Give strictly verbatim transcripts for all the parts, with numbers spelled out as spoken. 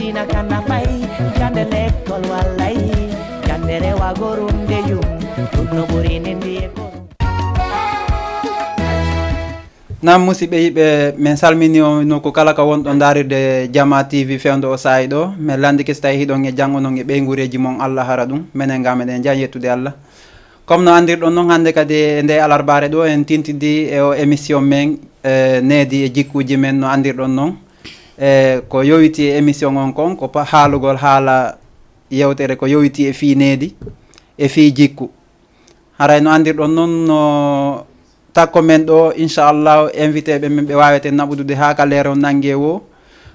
Ina kana fay, jande lekkol wallay, jande rewa gorum de yum, ɗum no ɓuri nindi e korum. Naam, musidɓe yiɓɓe, min salmini on nokku kala ka wonɗo ndaarirde Jama T V fewndo o saa'i ɗo. Min lanndike si tawi hiɗon e janngo non e ɓeynguureeji mon, Allah hara ɗum. Menen ga meɗen jaa yettude Allah. Comme no anndirɗon non, hannde kadi e nde alarbaare ɗo, en tintidi e o émission men, e needi e jikkuuji men, no anndirɗon non. E ko yowiti e émission on kon, ko pa-, haalugol haala yewtere ko yowiti e fii needi, e fii jikku. Haray no anndirɗon non, no takko men ɗo, inchallahu, invité ɓe men ɓe waaweten naɓudude haa ka leero nannge wo.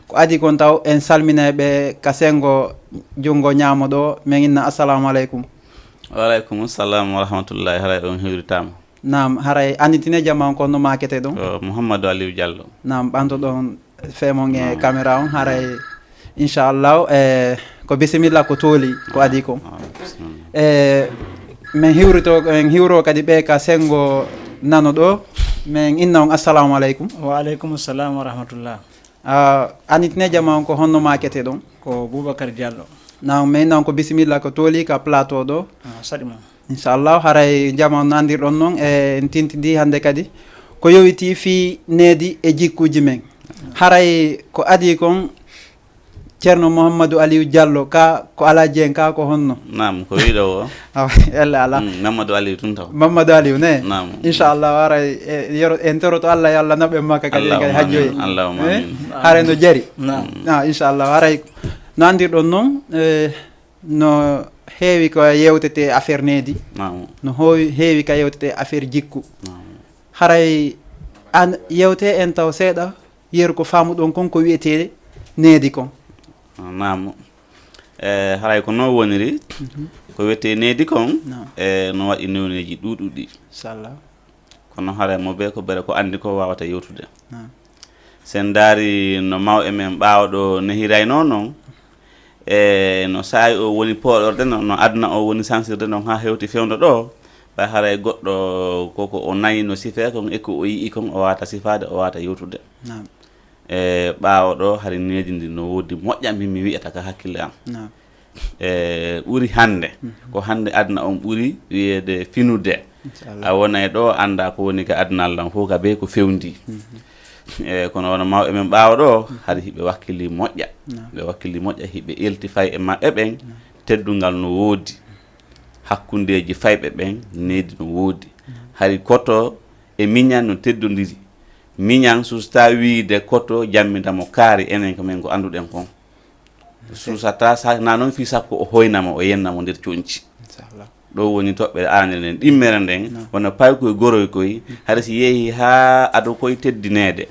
Ko adi kon taw en salminay ɓe ka senngo junngo ñaamo ɗo, men inna assalamu aleykum. Wa aleykum salam wa rahmatullahi, haray on hiwritaama. Naam, haray annditine jama on kon no maakete ɗon. Ko Mouhamadou Aliou Diallo. Naam, ɓanto ɗon fee mon e caméra on, haray inchallahu, e ko bisimilla ko tooli ko adi kon. Ah, bisimilla. E men hiwrito, en hiwro kadi ɓe ka senngo nano ɗo, men inna on assalamu aleykum. Wa aleykum salam wa rahmatullah. Ah, annditine jama on ko honno maakete ɗon? Ko Boubacar Diallo. Naam, men inna on ko bisimilla ko tooli ka plateau ɗo. Ah, saɗi mo. Inchallahu, haray jama on no anndirɗon non, e en tintidi hannde kadi ko yowiti fii needi e jikkuuji men. Haray ko adi kon, Ceerno Mouhamadou Aliou Diallo, ka ko Alaaji en, ka ko honno? Naam, ko wiɗo o. Awa, elle ala. Mm, Mamadou Aliou tun taw. Mamadou Aliou ne? Naam. Inchallahu, haray e yero-, en toroto Allah, yo Allah naɓen makka kadi en kadi hajjoye. Allahumma amin. Haray no jari. Naam. Ah, inchallahu, haray no anndirɗon non, e no heewi ko yewtete affaire needi. Naam. No hoowi-, heewi ka yewtete affaire jikku. Naam. Haray an yewte en taw seeɗa, yeru ko faamuɗon kon ko wi'etee needi kon. Naam. E haray ko non woniri, ko wi'etee needi kon, naam, e no waɗi newneeji ɗuuɗuɗi. Inchallah. Kono haray mo bee ko bere ko anndi ko waawata yewtude. Naam. Si en ndaari no mawɓe men ɓaawo ɗo nehiraynoo non, e no saa'i o woni pooɗorde non, no aduna o woni sansirde non haa hewti fewndo ɗo, ɓay haray goɗɗo koko o nayi no sifee kon e ko o yi'i kon o waawata sifaade, o waawata yewtude. Naam. E ɓaawo ɗo hari needi ndi no woodi moƴƴa min mi wi'ata ka hakkille am. Naam. E ɓuri hannde, mhm, ko hannde aduna on ɓuri wi'eede finude. Inchallah. A wonay ɗo annda ko woni ka aduna Allah on fof ka bee ko fewndi. Mhm. E kono wano mawɓe men ɓaawo ɗo, hari hiɓe wakkili moƴƴa. Naam. Ɓe wakkili moƴƴa, hiɓe elti fay e maɓɓe ɓen, naam, teddungal no woodi. Hakkundeeji fayɓe ɓen, needi no woodi. Naam. Hari koto e miñan no teddondiri. Miñan susta wiide koto jamminta mo kaari enen ko men ko annduɗen kon. Susata sa, na non fii sakko o hoyna mo, o yenna mo nder conci. Inchallah. Ɗo woni toɓɓere aranere nden, ɗimmere nden, naam, wona paykoy goroy koy, mm, hari si yehi haa ado koy teddineede.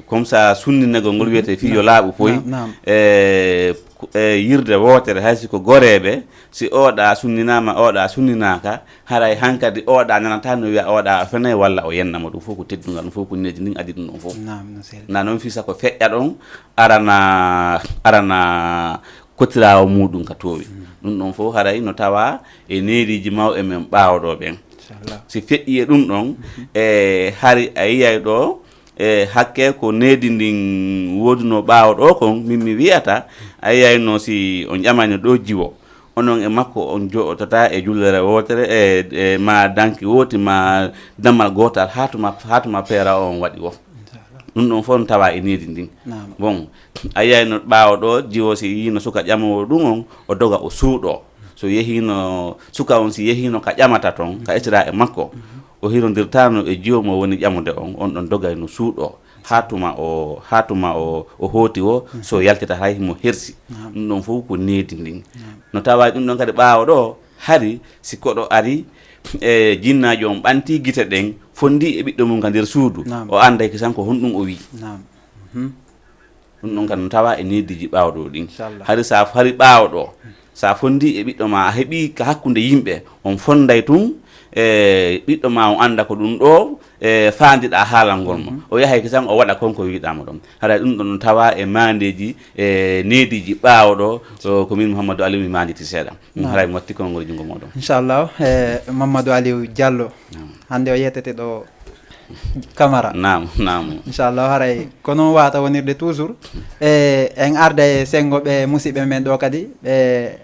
Comme ça, sunninagol ngol wiyete fii yo laaɓu poy, naam, naam, e, e yirde wootere, hay si ko goreeɓe, si oɗa sunninaama, oɗa sunninaaka, haray hankadi oɗa nanata no wiya oɗa o fenay walla o yenna mo, ɗum fof ko teddungal, ɗum fof ko needi ndin adi ɗum ɗon fof. Naam, no selli. Na non fii sa ko feƴƴa ɗon, arana, arana kotiraawo muuɗum ka toowi. Mm. Ɗum ɗon fof haray no tawa e neediiji mawɓe men ɓaawo ɗo ɓen. Inchallah. Si feƴƴi e ɗum ɗon, mhm, e hari a yiyay ɗo, e hakke ko needi ndin woodunoo ɓaawo ɗo kon, min mi wi'ata, a yiyayno si on ƴamayno ɗo jiwo, onon e makko on joɗotata e jullere wootere, e, e ma danki wooti, ma dammal gootal, haa tuma, haa tuma peera o on waɗi wo. Inchallah. Ɗum ɗon fof no tawa e needi ndin. Naam. Bon, a yiyayno ɓaawo ɗo, jiwo si yiino suka ƴamoowo ɗum on, o doga o suuɗo. So yehiino, suka on si yehiino ka ƴamata ton, ka ƴettira e makko, mhm, o hirondirtaano e jiwo mo woni ƴamude on, on ɗon dogay no suuɗo. Haa tuma o, haa tuma o, o hooti wo, so yaltita hay himo hersi. Naam. Ɗum ɗon fof ko needi ndin. Naam. No tawa ɗum ɗon kadi ɓaawo ɗo, hari si koɗo ari, e jinnaajo on ɓanti gite ɗen, fondi e ɓiɗɗo mum ka nder suudu, naam, o anday kisan ko honɗum o wi'i. Naam. Mhm. Ɗum ɗon kadi no tawa e neediiji ɓaawo ɗo ɗin. Inchallah. Hari sa, hari ɓaawo ɗo, sa fondi e ɓiɗɗo ma, a heɓi ka hakkunde yimɓe, on fonday tun, e ɓiɗɗo ma on anda ko ɗum ɗo, e faandiɗa haalal ngol mo. Mhm. O yahay kisan o waɗa kon ko wiɗama ɗon. Haray ɗum ɗon no tawa e maandeeji, e neediiji ɓaawo ɗo, o, ko min Mouhamadou Aliou mi maanditi seeɗa. Ɗum, naam, haray mi watti konngol e junngo moɗon. Inchallah, e Mamadou Aliou Diallo. Naam. Hannde o yettete ɗo Camara. Naam, naam. Inchallah, haray ko noon wata wonirde toujours. E en arda e senngo ɓe musidɓe men ɗo kadi, ɓe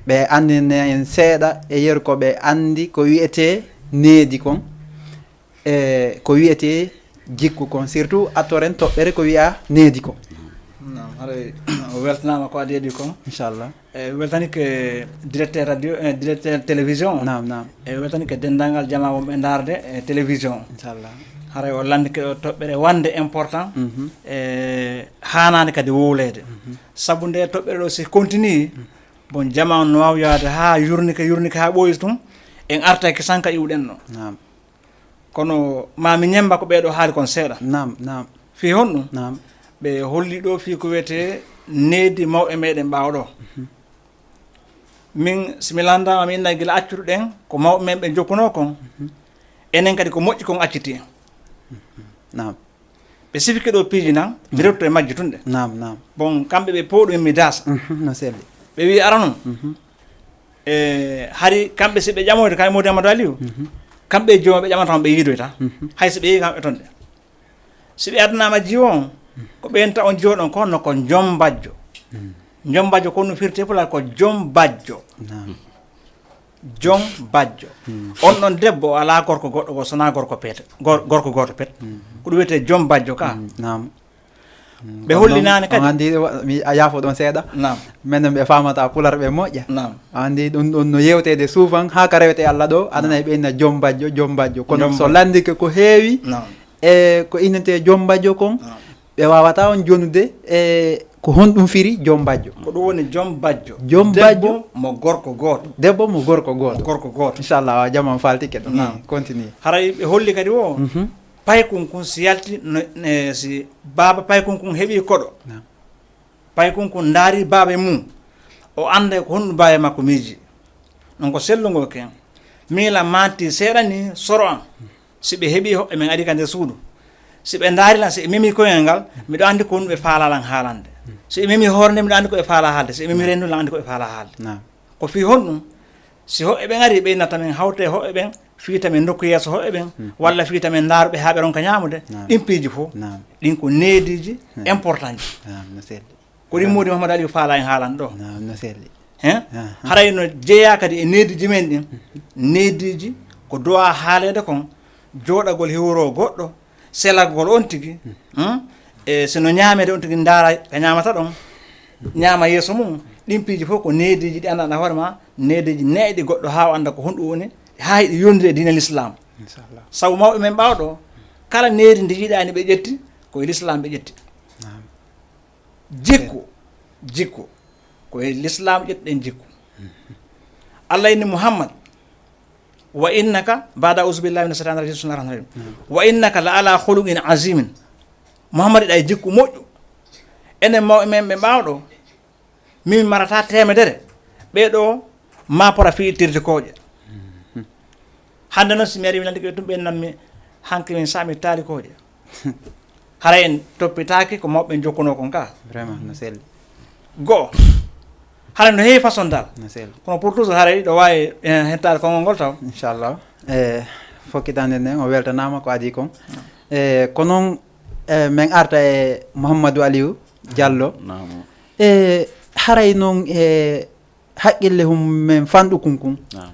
ɓe anndina en seeɗa e yeru ko ɓe anndi ko wiyetee needi kon, e ko wiyetee jikku kon, surtout attoren toɓɓere ko wiya needi kon. Naam, haray o weltanaama ko adii adii kon. Inchallah. E weltanike directeur radio, e directeur télévision. Naam, naam. E weltanike denndaangal jamaa wonɓe ndaarde e télévision. Inchallah. Haray o lanndike ɗo toɓɓere wande important. Mhm. E haanaande kadi wowleede. Mhm. Sabu nde toɓɓere ɗo si continue, bon, jamaa on no waawi yaade haa yurnike, yurnike haa ɓooyi tun, en artay kisan ka iwɗen no. Naam. Kono ma mi ñemmba ko ɓee ɗo haali kon seeɗa. Naam, naam. Fii honɗum? Naam. Ɓe holli ɗo fii ko wiyetee needi mawɓe meɗen ɓaawo ɗo. Mhm. Min, si mi lanndaama, mi inna gila accuɗen ko mawɓe men ɓe jokkunoo kon. Mhm. Enen kadi ko moƴƴi kon acciti en. Mhm. Naam. Ɓe sifike ɗo piiji nan, mi rewtoto e majji tun ɗe. Naam, naam. Bon, kamɓe ɓe pooɗu mi daasa. Mhm, no selli. Ɓe wi'i ara non. Mhm. E hari kamɓe si ɓe ƴamoyta kay Mody Amadou Aliou. Mhm. Kamɓe e jooma ɓe ƴamata on ɓe yiidoyta. Mhm. Hay si ɓe yi'i kamɓe ton ɗe. Si ɓe addanama jiwo on, ko ɓen ta on jiwo ɗon ko no ko jombajjo. Mhm. Jombajjo ko no firti e pulaar ko jombajjo. Naam. Jombajjo. Hmm. On ɗon debbo o alaa gorko goɗɗo goo, sonaa gorko peete, gor-, gorko gooto pet. Hmm. Ko ɗum wiyetee jombajjo ka. Hmm, naam. Hmm, ɓe on hollinaani ɗon, kadi. On anndi wa-, mi, a yaafo ɗon seeɗa. Naam. Menen ɓe faamata pular ɓe moƴƴa. Naam. A anndi ɗum ɗon no yewteede souvent, haa ka rewetee Allah ɗo, aɗa nana ɓe inna jombajjo, jombajjo. Kono so lanndike ko heewi, naam, e ko innetee jombajjo kon, naam, ɓe waawata on jonude e ko honɗum firi jombajjo? Ko ɗum woni jombajjo. Jombajjo. Debbo mo gorko gooto. Debbo mo gorko gooto. Mo gorko gooto. Inchallah, wa jaman faltike ɗum. Naam. Continue. Haray ɓe holli kadi o, mhm, paykun kun si yalti, no, ne, si baaba paykun kun heɓi koɗo. Naam. Paykun kun ndaari baaba e mum. O annday ko honɗum baaba e makko miiji. Non ko sellungo ken. Miila manti seeɗa ni soro an. Si ɓe heɓi hoɓɓe men ari ka nder suudu. Si ɓe ndaari lan, si ɓe memi koyel ngal, miɗo anndi ko honɗum ɓe faalaa lan haalande. Si ɓe memi hoore nde, miɗo anndi ko ɓe faalaa haalde. Si ɓe memi renndo, lan anndi ko ɓe faalaa haalde. Naam. Ko fii honɗum? Si hoɓɓe ɓen ari, ɓe innata men hawte hoɓɓe ɓen, fii ta men ndokku yeeso hoɓɓe ɓen, hmm, walla fii ta men ndaaru ɓe haa ɓe ronka ñaamude. Naam. Ɗin piiji fof, naam, ɗin ko neediiji, naam, important ji. Naam, no selli. Ko ɗin, naam, Mody Mahamadou Aliou faalaa en haalande ɗo. Naam, no selli. Hein? Aha. Haray no jeyaa kadi e neediiji men ɗin. Neediiji ko duwaa haaleede kon, jooɗagol hiwroo goɗɗo, selagol on tigi, hmm? E si no ñaameede on tigi ndaara ka ñaamata ɗon, ñaama yeeso mum. Ɗin piiji fof ko neediiji ɗi anndanɗaa hoore ma, neediiji neeɗi goɗɗo haa o annda ko honɗum woni, haa hiɗi yondiri e diina l'islam. Inchallah. Sabu mawɓe men ɓaawo ɗo, kala needi ndi yiɗaani ɓe ƴetti, ko e l'islam ɓe ƴetti. Naam. Jikku, jikku, ko e l'islam ƴettuɗen jikku. Allah inni Muhammad, wa innaka, baada auzu billahi mina shaytani rajim, bismillahi rahmani rahim. Naam. Wa innaka la ala khuluqin azimin. Muhammad, hiɗa e jikku moƴƴu. Enen mawɓe men ɓe ɓaawo ɗo, min marata teemedere. Ɓee ɗo ma pora fii tirde kooƴe. Mhm. Hannde noon, si mi arii, mi lanndike ɓe tun, ɓe nammi, hanki min saami taarikooje. Haray en toppitaaki ko mawɓe ɓen jokkunoo kon ka. Vraiment, no selli. Go'o. Haray no heewi façon dal. No selli. Kono pour toujours, haray ɗo waawi, eh, hettaade konngol ngol taw. Inchallah. E fokkitande nden, o weltanaama ko adii kon. E ko noon, e men arta e Mouhamadou Aliou Diallo. Naam. E haray noon, e haqqille hum men fanɗukun kun. Naam.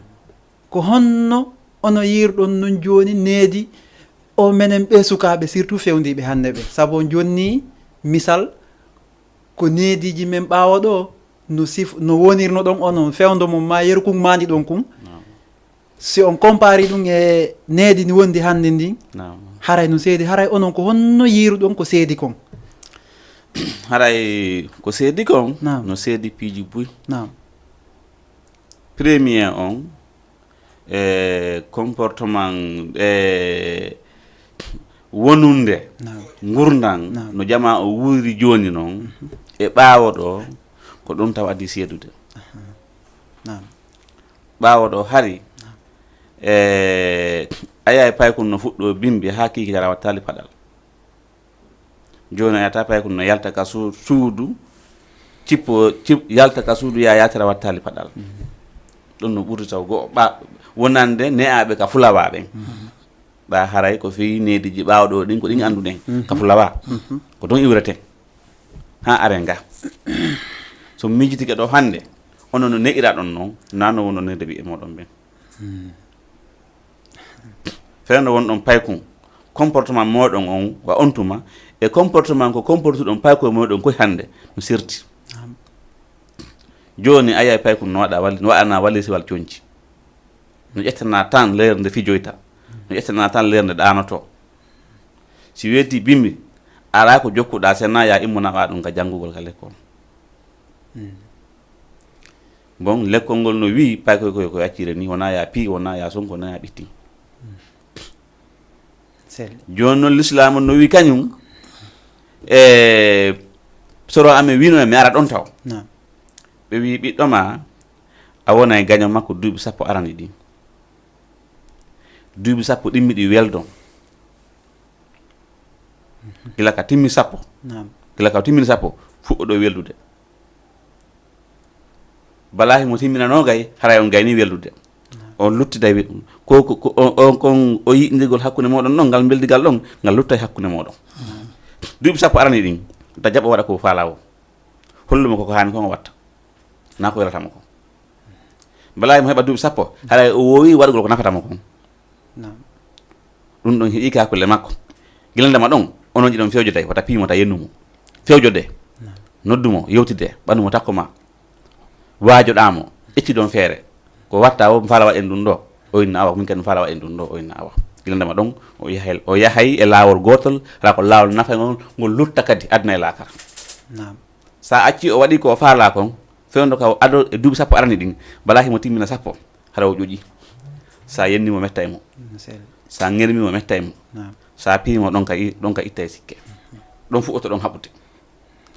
Ko honno ono yiirɗon non jooni needi o menen ɓee sukaaɓe, surtout fewndiiɓe hannde ɓe? Sabu on jonni misal ko neediiji men ɓaawo ɗo no sif-, no wonirno ɗon onon fewndo mon ma yeru kun maandi ɗon kun. Naam. Si on compari ɗum e needi ndi wondi hannde ndin, naam, haray no seedi, haray onon ko honno yiiruɗon ko seedi kon? Haray ko seedi kon, naam, no seedi piiji buy. Naam. Premier on, e comportement, e wonunde, naam, ngurndan, naam, no jamaa o wuuri jooni non, mhm, e ɓaawo ɗo, ko ɗum taw adii seedude. Aha. Naam. Ɓaawo ɗo hari, naam, e a yaay paykun no fuɗɗo bimbi haa kiikiiɗe a wattaali paɗal. Jooni a yata paykun no yalta ka su-, suudu, cippo, cip-, yalta ka suudu, yaa yaltira wattaali paɗal. Mhm. Ɗum no ɓurdi taw go'o ɓa-, wonande ne'aaɓe ka fulawaa ɓen. Mhm. Ɓa haray ko fii neediiji ɓaawo ɗo ɗin, ko ɗin annduɗen. Ka fulawa. Ko ɗon iwreten. Haa are nga. So miijitike ɗo hannde, onon no ne'iraɗon non, naa no wonno needi ɓiɓɓe mooɗon ɓen. Fewndo wonɗon paykun, comportement mooɗon on wa on tuma, e comportement ko comportuɗon paykoy mooɗon koy hannde, no serti. Jooni a yiyay paykun no waɗa wali-, no waɗana walisiwal conci. No ƴettana tan leer nde fijoyta. No ƴettana tan leer nde ɗaanoto. Si weeti bimbi, alaa ko jokkuɗa, sena ya immo naɓa ɗum ka janngugol ka lekkol. Bon, lekkol ngol no wii, paykoy koy ko accire ni, wona ya pii, wona ya sonko, wona ya ɓittin. Jooni noon, lislaamu no wii kañum, e soro amen wino mi ara ɗon taw. Naam. Ɓe wii, "Ɓiɗɗo ma, a wona e gaño makko duuɓi sappo arani ɗin. Duuɓi sappo ɗimmi ɗi weldon. Gila ka timmi sappo. Naam. Gila ka timmi sappo, fuɗɗo ɗo weldude." Balaa himo timmina noogay, haray on gayni weldude. On luttida wi-, ko, ko, ko, on, on, kon o yiɗindirgol hakkunde mooɗon ɗon, ngal mbeldigal ɗon, ngal luttay hakkunde mooɗon. Duuɓi sappo arani ɗin, ta jaɓa waɗa ko faalaa o. Hollu mo ko, ko haani kon o watta. Naa ko welata mo kon. Balaa himo heɓa duuɓi sappo, haray o woowi waɗugol ko nafata mo kon. Naam. Ɗum ɗon heɓi ka hakkunde makko. Gila ndema ɗon, onon ɗiɗon fewjoday, wata piimo ta yennu mo. Fewjode, noddu mo, yewtide, ɓandu mo takko ma. Waajoɗaa mo, ƴetti ɗon feere. Ko watta o, mi faala waɗen ɗum ɗo. O inna awa, min kadi mi faala waɗen ɗum ɗo, o inna awa. Gila ndema ɗon, o yahay, o yahay e laawol gootol, hara ko laawol nafayngol, ngol lutta kadi aduna e laakara. Naam. Sa acci o waɗi ko o faala kon, fewndo ka o ado e duuɓi sappo arani ɗin, balaa himo timmina sappo, hara o ƴoƴi. Sa yenni mo, metta e mo. Mm, sel. Sa ŋermi mo, metta e mo. Naam. Sa pii mo, ɗon ka i-, ɗon ka itta e sikke. Ɗon fuɗɗoto ɗon haɓude.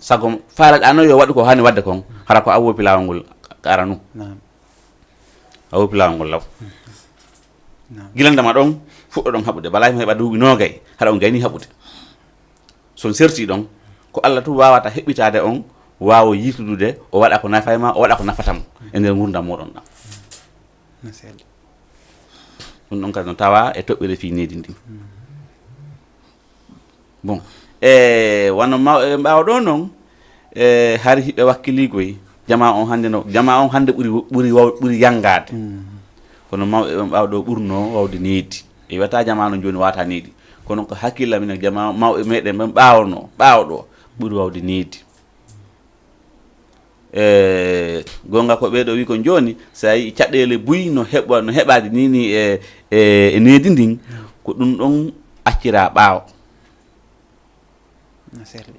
Sago faalaɗa no yo waɗu ko haani waɗde kon, hara ko a woppi laawol ngol ka aranu. Naam. A woppi laawol ngol law. Naam. Gila ndema ɗon, fuɗɗo ɗon haɓude. Balaa himo heɓa duuɓi noogay, hara on gayni haɓude. So on serti ɗon, ko Allah tun waawata heɓɓitaade on, waawo yiitudude, o waɗa ko nafay ma, o waɗa ko nafata mo e nder ngurdam mooɗon ɗam. No sel. Ɗum ɗon kadi no tawa e toɓɓere fii needi ndin. Bon, e wano ma-, e ɓaawo ɗo non, e hari hiɓe wakkili koy, jama on hannde no, jama on hannde ɓuri, ɓuri waw-, ɓuri yangaade. Mm. Kono mawɓe ɓen ɓaawo ɗo ɓurno wawde needi. E wiyata jama no jooni wata needi. Kono ko hakkilla minen jama mawɓe meɗen ɓen ɓaawo no, ɓaawo ɗo ɓuri wawde needi. E, gonga ko ɓeeɗo wi ko jooni, so a yii caɗeele buy no heɓa, no heɓaade ni, ni e, e, e needi ndin, ko ɗum ɗon accira ɓaawo. No selli.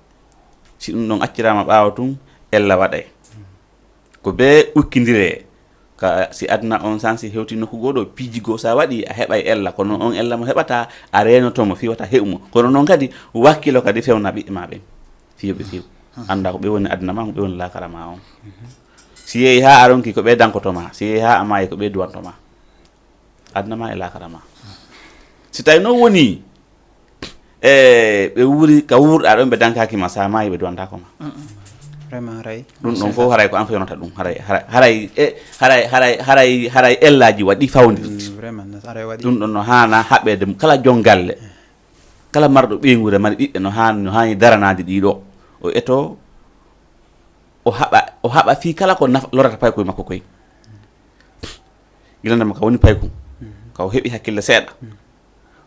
Si ɗum ɗon acciraama ɓaawo tun, ella waɗay. Ko bee ukkindire, ka si aduna on sansi hewti nokku goo ɗo, piiji goo sa waɗi, a heɓay ella, kono on ella mo heɓata, a reenoto mo, fii wata heɓu mo. Kono non kadi, wakkilo kadi fewna ɓiɓɓe ma ɓen. Fii yo ɓe few. Annda ko ɓe woni aduna ma, ko ɓe woni laakara ma on. Si yehi haa a ronki, ko ɓe dankoto ma. Si yehi haa a maayi, ko ɓe duwanto ma. Aduna ma e laakara ma. Si tawi non woni, e, ɓe wuuri ka wuurɗa ɗon, ɓe dankaaki ma, sa maayi, ɓe duwantaako ma. Mm, mm. Vraiment, haray. Ɗum ɗon fof haray ko an fewnoto ɗum. Haray, haray, haray, e, haray, haray, haray, haray ellaaji waɗi fawondirde. Mm, vraiment, haray waɗi. Ɗum ɗon no haana haɓeede kala jom galle. Kala marɗo ɓeynguure mari ɓiɓɓe no haani, no haani daranaade ɗiɗo. O eto, o haɓa, o haɓa fii kala ko nafa, lorata paykoy makko koy. Gila ndema ka woni paykum, ka o heɓi hakkille seeɗa.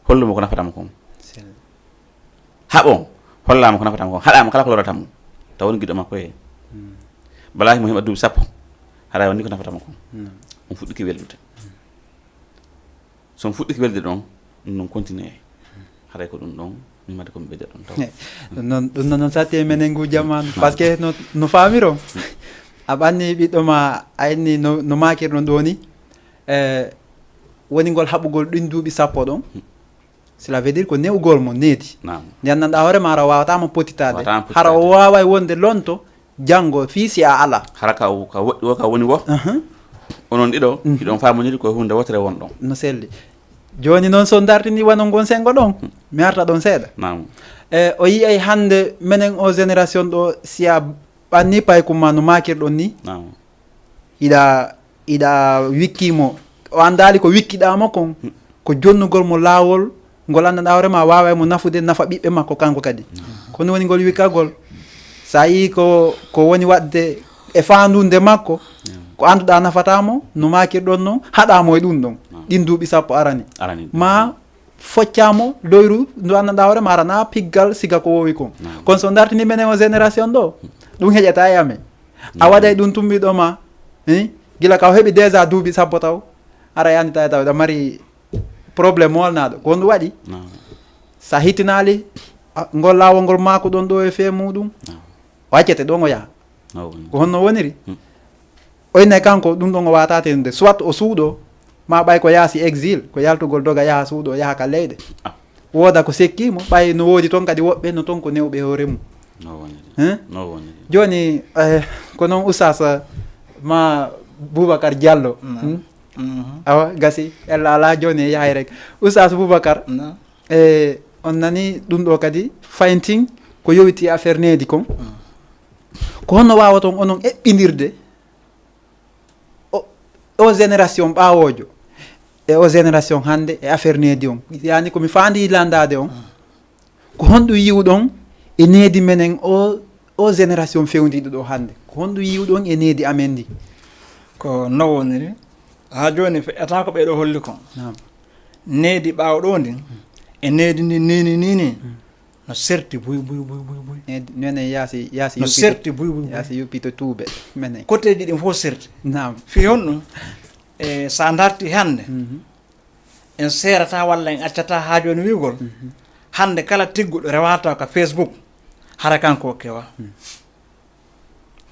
Hollu mo ko nafata mo kon. Sel. Haɓo, holla mo ko nafata mo kon. Haɗa mo kala ko lorata mo. Taw woni giɗo makko he. Mm. Balaa himo heɓa duuɓi sappo. Haɗa woni ko nafata mo kon. Mm. On fuɗɗike weldude. So on fuɗɗike welde ɗon, ɗum ɗon continue. Haray ko ɗum ɗon, mi mari ko mi ɓeyda ɗon taw. Ɗum noon, ɗum noon, noon satti e menen ngu jamaanu. Parce que no, no faamiro, a ɓanni ɓiɗɗo ma, a inni no, no maakirɗon ɗo ni, e, woni ngol haɓugol ɗin duuɓi sappo ɗon. Cela veut dire ko ne'ugol mo needi. Naam. Nde anndanɗaa hoore ma, hara o waawataa mo potitaade. Waawataa mo potitaade. Hara o waaway wonde lonto, janngo, fii si a alaa. Hara ka, ka woɗɗi wo, ka woni wo. Ahan. Onon ɗiɗo, mhm, hiɗon faamondiri ko huunde wotere wonɗon. No selli. Jooni noon, so dartini wano ngon senngo ɗon, mi arta ɗon seeɗa. Naam. E, o yi'ay hannde menen o génération ɗo, si a ɓanni paykum ma no maakirɗon ni, naam, hiɗa, hiɗa wikki mo, o anndaali ko wikkiɗaa mo kon, hmm, ko jonnugol mo laawol ngol anndanɗaa hoore ma waaway mo nafude, nafa ɓiɓɓe makko kanko kadi. Ko ɗum woni ngol wikkagol. So a yii ko, ko woni waɗde e faandunde makko, ko annduɗaa nafataa mo, no maakirɗon noon, haɗaa mo e ɗum ɗon. Ɗin duuɓi sappo arani. Arani. Ma foccaa mo, doyru ndu anndanɗaa hoore ma, aranaa piggal siga ko woowi kon. Kono so dartini menen o génération ɗo, ɗum heƴataa e amen. A waɗay ɗum tumbiɗo ma, eh? Gila ka o heɓi déjà duuɓi sappo taw, ara yani tawi taw ɗa mari problème molnaɗo. Ko honɗum waɗi? Sa hittinali, a, ngol laawol ngol maako ɗon ɗo e fee muɗum, o accete ɗon o yaha. Ko honno woniri? O innay kanko ɗum ɗon o wata tendude, soit o suuɗo, ma ɓay ko yaasi exil, ko yaltugol doga yaha suuɗo, yaha ka leyɗe. Wooda ko sekki mo, ɓay no woodi toon kadi woɓɓe no toon ko newɓe hoore mum. No woniri. Hein? No woniri. Jooni, eh, ko noon Oustaz, eh, ma Boubacar Diallo. Naam. Hmm? Mhm. Awa, gasi, ella alaa jooni e yahay rek. Oustaz Boubacar, naam, eh, on nani ɗum ɗo kadi, fayntin ko yowiti affaire needi kon. Mm. Ko honno waawaton onon eɓɓindirde o, o génération ɓaawoojo e o génération hannde e affaire needi on? Yani ko mi faandi landaade on, ko honɗum yi'uɗon e needi menen o, o génération fewndiiɗo ɗo hannde? Ko honɗum yi'uɗon e needi amen ndi? Ko no woniri, haa jooni feƴƴataa ko ɓee ɗo holli kon. Naam. Needi ɓaawo ɗo ndin, e needi ndi nini nini, no serti buy, buy, buy, buy, buy. Needi, nene yaasi, yaasi No yuppi to, serti buy, buy, buy. Yaasi yuppi to tuube, menen. Koteeji ɗin fof serti. Naam. Fii honɗum? E, so a darti hannde, mhm, en seerata walla en accata haa jooni wi'ugol, mhm, hannde kala tigguɗo rewata ka Facebook, hara kanko o kewa. Hmm.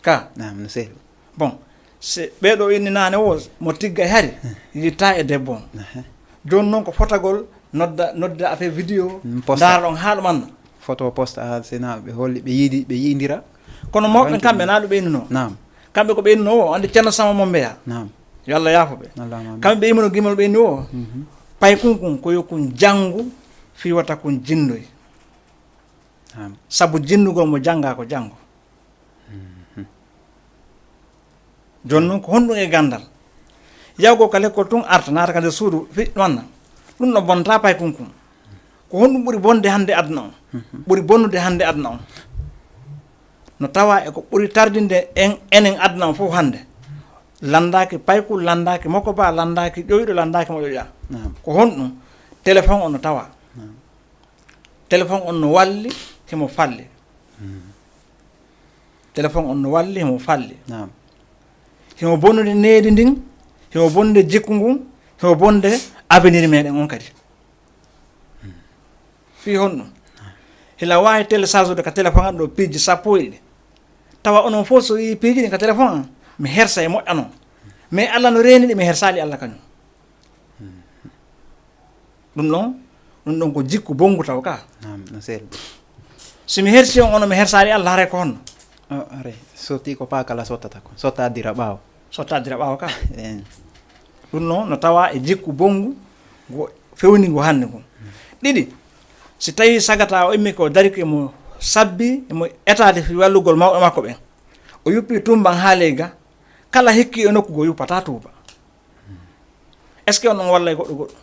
Ka? Naam, no sehli. Bon, se ɓee ɗo inni naane wo, mo tigga e hari, hmm, yitta e debbo on. Aha. Jooni noon ko fotagol nodda, nodda affaire vidéo, hmm, posta, ndaara ɗon haa ɗum annda. Photo posta haa sena ɓe holli, ɓe yiidi, ɓe yiindira. Kono mawɓe kamɓe na ɗum ɓe innunoo. Naam. Kamɓe ko ɓe innunoo o, annde Ceerno Sama mo mbeya. Naam. Yo Allah yaafo ɓe. Allahumma amiin. Kamɓe ɓe immuno gimol ɓe inni o, mhm, pay kun kun ko yo kun janngu fii wata kun jinndoy. Naam. Sabu jinndugol mo janngaa ko janngo. Mhm. Jooni noon ko honɗum e ganndal? Yawgol ka lekkol tun arta naata ka nder suudu fi-, ɗum anna. Ɗum no bonta pay kun kun. Ko honɗum ɓuri bonde hannde aduna on? Mhm. Ɓuri bonnude hannde aduna on? No tawa e ko ɓuri tardinde en, enen aduna on fof hannde. Lanndaaki paykun, lanndaaki mokoba, lanndaaki ƴoyɗo, lanndaaki mo ƴoƴa. Naam. Ko honɗum? Téléphone on no tawa. Naam. Téléphone on no walli, himo falli. Hmm. Téléphone on no walli, himo falli. Naam. Himo bonnude needi ndin, himo bonnude jikku ngun, himo bonnude avenir meɗen on kadi. Hmm. Fii honɗum? Hila waawi télécharge ka téléphone an ɗo piiji sappo e ɗiɗi. Tawa onon fof so yii piiji ɗin ka téléphone an, mi hersa e moƴƴa non. Mais Allah no reeni ɗi, mi hersaali Allah kañum. Hmm. Ɗum ɗon, ɗum ɗon ko jikku bonngu taw ka. Naam, no sell. Si mi hersi on, ono mi hersaali Allah, haray ko honno? O, haray, sotti ko paa kala sottata ko. Sotta addira ɓaawo. Sotta addira ɓaawo ka. Een. Ɗum ɗon no tawa e jikku bonngu ngu fewni ngu hannde ngu. Ɗiɗi, si tawi sagata o immi ko dari ko emo sabbi, emo etaade fi wallugol mawɓe makko ɓen. O yuppi tumban haa ley ga, kala hikki e nokku go yuppata tuuba. Est-ce que on ɗon wallay goɗɗo goɗɗo?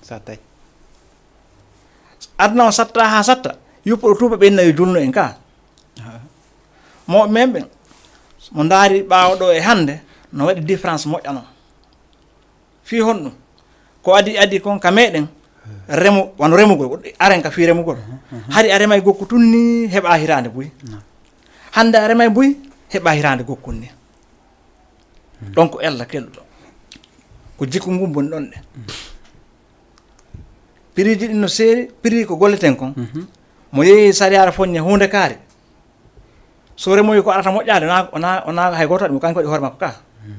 Sattay. Aduna on satta haa satta, yuppuɗo tuuba ɓe inna yo julno en ka. Aha. Mo men ɓen, mo ndaari ɓaawo ɗo e hannde, no waɗi différence moƴƴa non. Fii honɗum? Ko adi, adi kon ka meɗen, remo, wano remugol, ko aren ka fii remugol. Mhm, mhm. Hari a remay gokku tun ni, heɓa hiraande buy. Naam. Hannde a remay buy, heɓa hiraande gokkun ni. Ɗon ko ella kelɗo. Ko jikku ngun boni ɗon ɗe. Piriiji ɗin no seeri, piri ko golleten kon. Mhm. Mo yehi sariyaare foññe huunde kaari. So remoyi ko arata moƴƴaade, na, na, na hay gooto waɗi mo, kanko waɗi hoore makko ka. Mhm.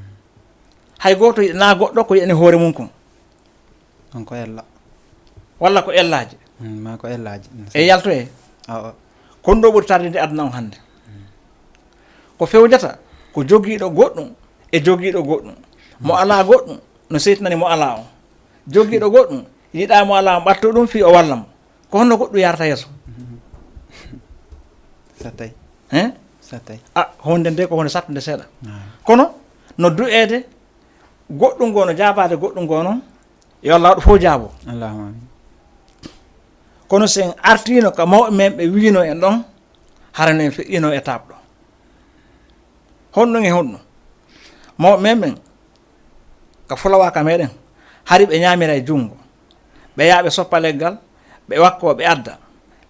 Hay gooto yiɗana goɗɗo ko yiɗani hoore mum kon. On ko ella. Walla ko ellaaji. Mm, ma ko ellaaji. Mm, e yaltoye. Awa. Kon ɗo ɓuri tardinde aduna on hannde. Mm. Ko fewjata, ko jogiiɗo goɗɗum e jogiiɗo goɗɗum. Mo, mm, alaa goɗɗum, no seytinani mo alaa on. Jogiiɗo goɗɗum, yiɗaa mo alaa on, ɓatto ɗum fii o walla mo. Ko honno goɗɗum yarata yeeso? Sattay. Hein? Sattay. A, honde nde ko honde sattunde seeɗa. Ah. Kono, no du'eede, goɗɗum goo no jaabaade goɗɗum goo noon, yo Allah waɗu fof jaabo. Allahumma amin. Kono so en artiino ka mawɓe men ɓe wiino en ɗon, hara no en feƴƴino e taaɓɗo. Honɗum e honɗum? Mawɓe men ɓen, ka fulawa ka meɗen, hari ɓe ñaamira e junngo. Ɓe yaha ɓe soppa leggal, ɓe wakkoo, ɓe adda.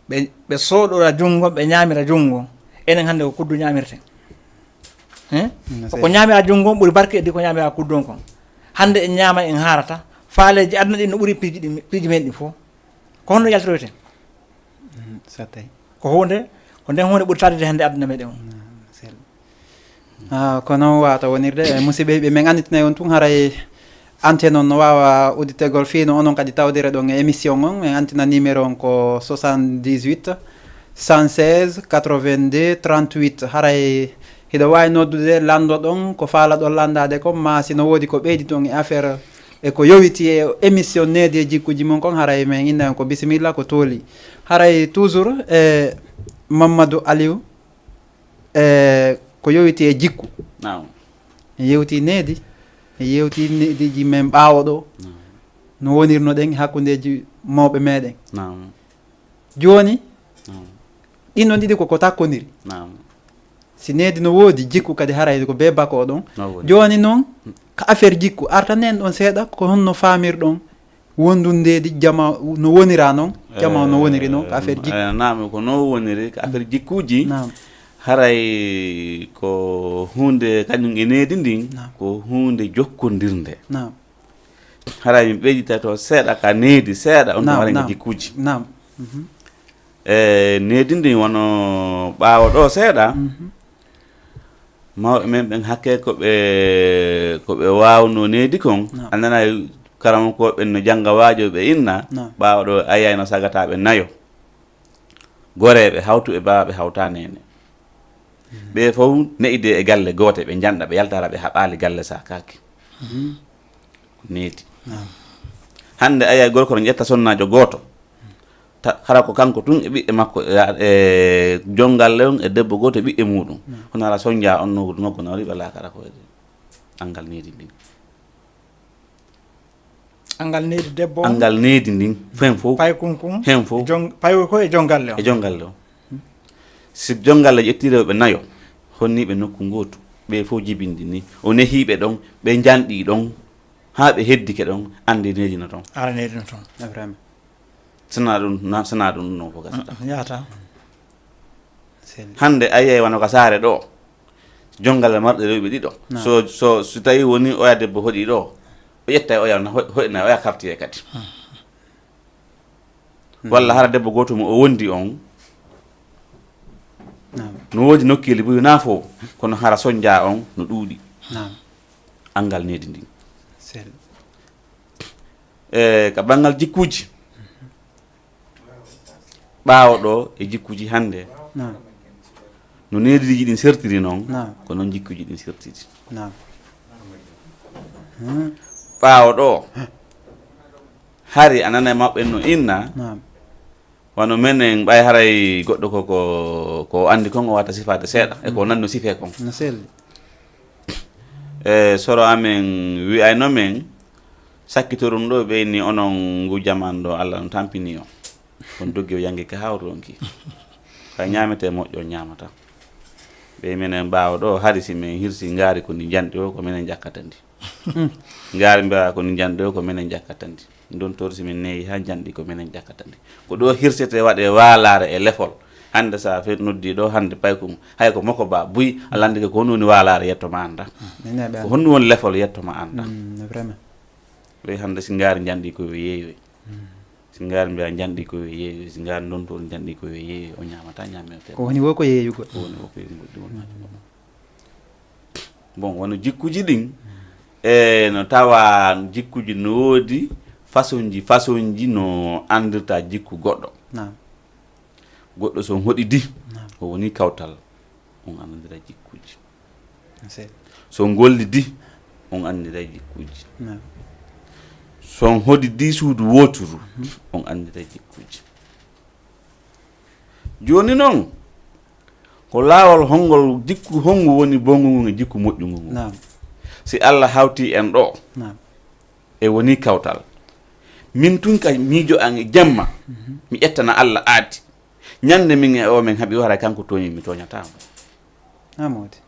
Ɓe, ɓe sooɗora junngo, ɓe ñaamira junngo. Enen hannde ko kuddu ñaamirten. Hein? Mm, ko ñaamira junngo on ɓuri barke eddi ko ñaamira kuddu on kon. Hannde en ñaama, en haarata. Faaleeji aduna ɗin no ɓuri piiji ɗin, piiji men ɗin fof. Ko honno yaltiroyten? Mm, so tawi. Ko huunde, ko nden huunde ɓuri tardude hannde aduna meɗen on. Mm, sel. Ah, ko noon wata wonirde, e musidɓe, ɓe men annditinayi on tun haray antenne on no waawa udditegol fii no onon kadi tawdire ɗon e émission on. En anndina numéro on ko soixante-dix-huit, cent seize, quatre-vingt-deux, trente-huit. Haray hiɗo waawi noddude, lanndoɗon ko faalaɗon lanndaade kon, maa si no woodi ko ɓeyditon e affaire e ko yowiti e émission Needi e Jikkuuji mon kon, haray men inna on ko bisimilla, ko tooli. Haray toujours e Mamadou Aliou, e ko yowiti e jikku. Naam. En yewti needi, en yewti neediiji men ɓaawo ɗo. Naam. No wonirnoɗen hakkundeeji mawɓe meɗen. Naam. Jooni, naam, ɗin ɗon ɗiɗi ko ko takkondiri. Naam. Si needi no woodi, jikku kadi haray ko bee bako ɗon. No woodi. Jooni noon, ka affaire jikku, artanen ɗon seeɗa, ko honno faamirɗon wondundeedi jama no wonira noon, jama no woniri noon, ka affaire jikku. Eh, naam, ko no woniri, ka affaire jikkuuji. Naam. Haray ko huunde kañum e needi ndin, naam, ko huunde jokkondirnde. Naam. Haray mi ɓeydita to seeɗa ka needi, seeɗa on, naam, haray ko, naam, jikkuuji. Naam. Mhm. E needi ndin wano ɓaawo ɗo seeɗa, mhm, mawɓe men ɓen hakke ko ɓe, ko ɓe waawno needi kon, naam, a nanay karamokooɓe ɓen no jannga waajo ɓe inna, naam, ɓaawo ɗo a yiyay no sagataaɓe nayo. Goreeɓe hawtu e baaba ɓe hawta neene. Mhm. Ɓe fof ne'ide e galle goote, ɓe njanɗa, ɓe yaltara, ɓe haɓaali galle sakaaki. Mhm. Ko needi. Naam. Hannde a yiyay gorko no ƴetta sonnaajo gooto. Ta-, hara ko kanko tun e ɓiɓɓe makko, e, e jonngalle on e debbo gooto e ɓiɓɓe muɗum. Naam. Kono hara sonja on no, no, no riɓa laakara ko e anngal needi ndin. Anngal needi debbo on? Anngal needi ndin, hen fof. Paykun kun? Hen fof. E jon-, payko e jonngalle on? E jonngalle on. Si jonngalle ƴetti rewɓe nayo, honniiɓe nokku ngootu, ɓe fof jibindi ni. O nehiiɓe ɗon, ɓe njanɗi ɗon, haa ɓe heddike ɗon, anndi needi no ton. Ara needi no ton. Ibrahima. Sana ɗum, na-, sana ɗum ɗum noon fof gasata. Mm, mm, yahata. Sel-. Hannde a yiyay wano ka saare ɗo, jonngalle marɗe rewɓe ɗiɗo. Naam. So, so, so tawi woni oya debbo hoɗi ɗo, o ƴetta e oya, na ho-, hoɗina oya karti e kadi. Mm. Walla hara debbo gooto mo o wondi on, naam, no woodi nokkeeli buy na fof, kono hara sonja on no ɗuuɗi. Naam. Anngal needi ndin. Sel-. E ka banngal jikkuuji, ɓaawo ɗo e jikkuuji hannde, naam, no neediiji ɗin sertiri noon, naam, ko noon jikkuuji ɗin sertiri. Naam. Hmm. Ɓaawo ɗo, hari a nana maɓɓe no inna, naam, wano menen ɓay haray goɗɗo ko, ko, ko anndi kon o wata sifaade seeɗa, e ko, mm, nanno sifee kon. No selli. E soro amen wi'ayno men, sakkitorum ɗo ɓeyni onon ngu jaman ɗo, Allah no tampini on. On doggi o yangi ka hawru on ki. Ka ñaamete moƴƴo ñaamata. Ɓe menen ɓaawo ɗo, hari si men hirsi ngaari ko ndi njanɗi o, ko menen ƴakkata ndi. Ngaari mbiya ko ndi njanɗi o, ko menen ƴakkata ndi. Ndon tori si min neeyi haa njanɗi ko menen ƴakkata ndi. Ko ɗo hirsete waɗe waalaare e lefol. Hannde sa fe noddi ɗo, hannde paykun, hay ko moko ba buy, a landike ko honɗum woni waalaare yetto ma annda. Ko honɗum woni lefol yetto ma annda. Mm, vraiment. Ɓe hannde si ngaari njanɗi ko yo yeeyoy. Mm. Si ngaari mbiya njanɗi ko yo yeeyoy, si ngaari ndon toon njanɗi ko yo yeeyoy, o ñaamata ñaamete. Ko woni wo ko yeeyugol. Ko woni wo ko yeeyugol, ɗum woni. Mm. Bon, wano jikkuji ɗin, e no tawa jikkuji no woodi façonji, façonji no anndirta jikku goɗɗo. Naam. Goɗɗo so on hoɗidi, naam, o woni kawtal, on anndira jikkuji. Sey. So on gollidi, on anndira jikkuji. Naam. So on hoɗidi suudu wooturu, mhm, on anndira jikkuji. Jooni noon, ko laawol honngol jikku, honngu woni bonngu ngun e jikku moƴƴungu ngun? Naam. Si Allah hawti en ɗo, naam, e woni kawtal, Min tun ka miijo an e jemma, mi ƴettana Allah aadi. Ñande min e o men haɓi o, haray kanko tooñi, mi tooñataa mo. Amoodi.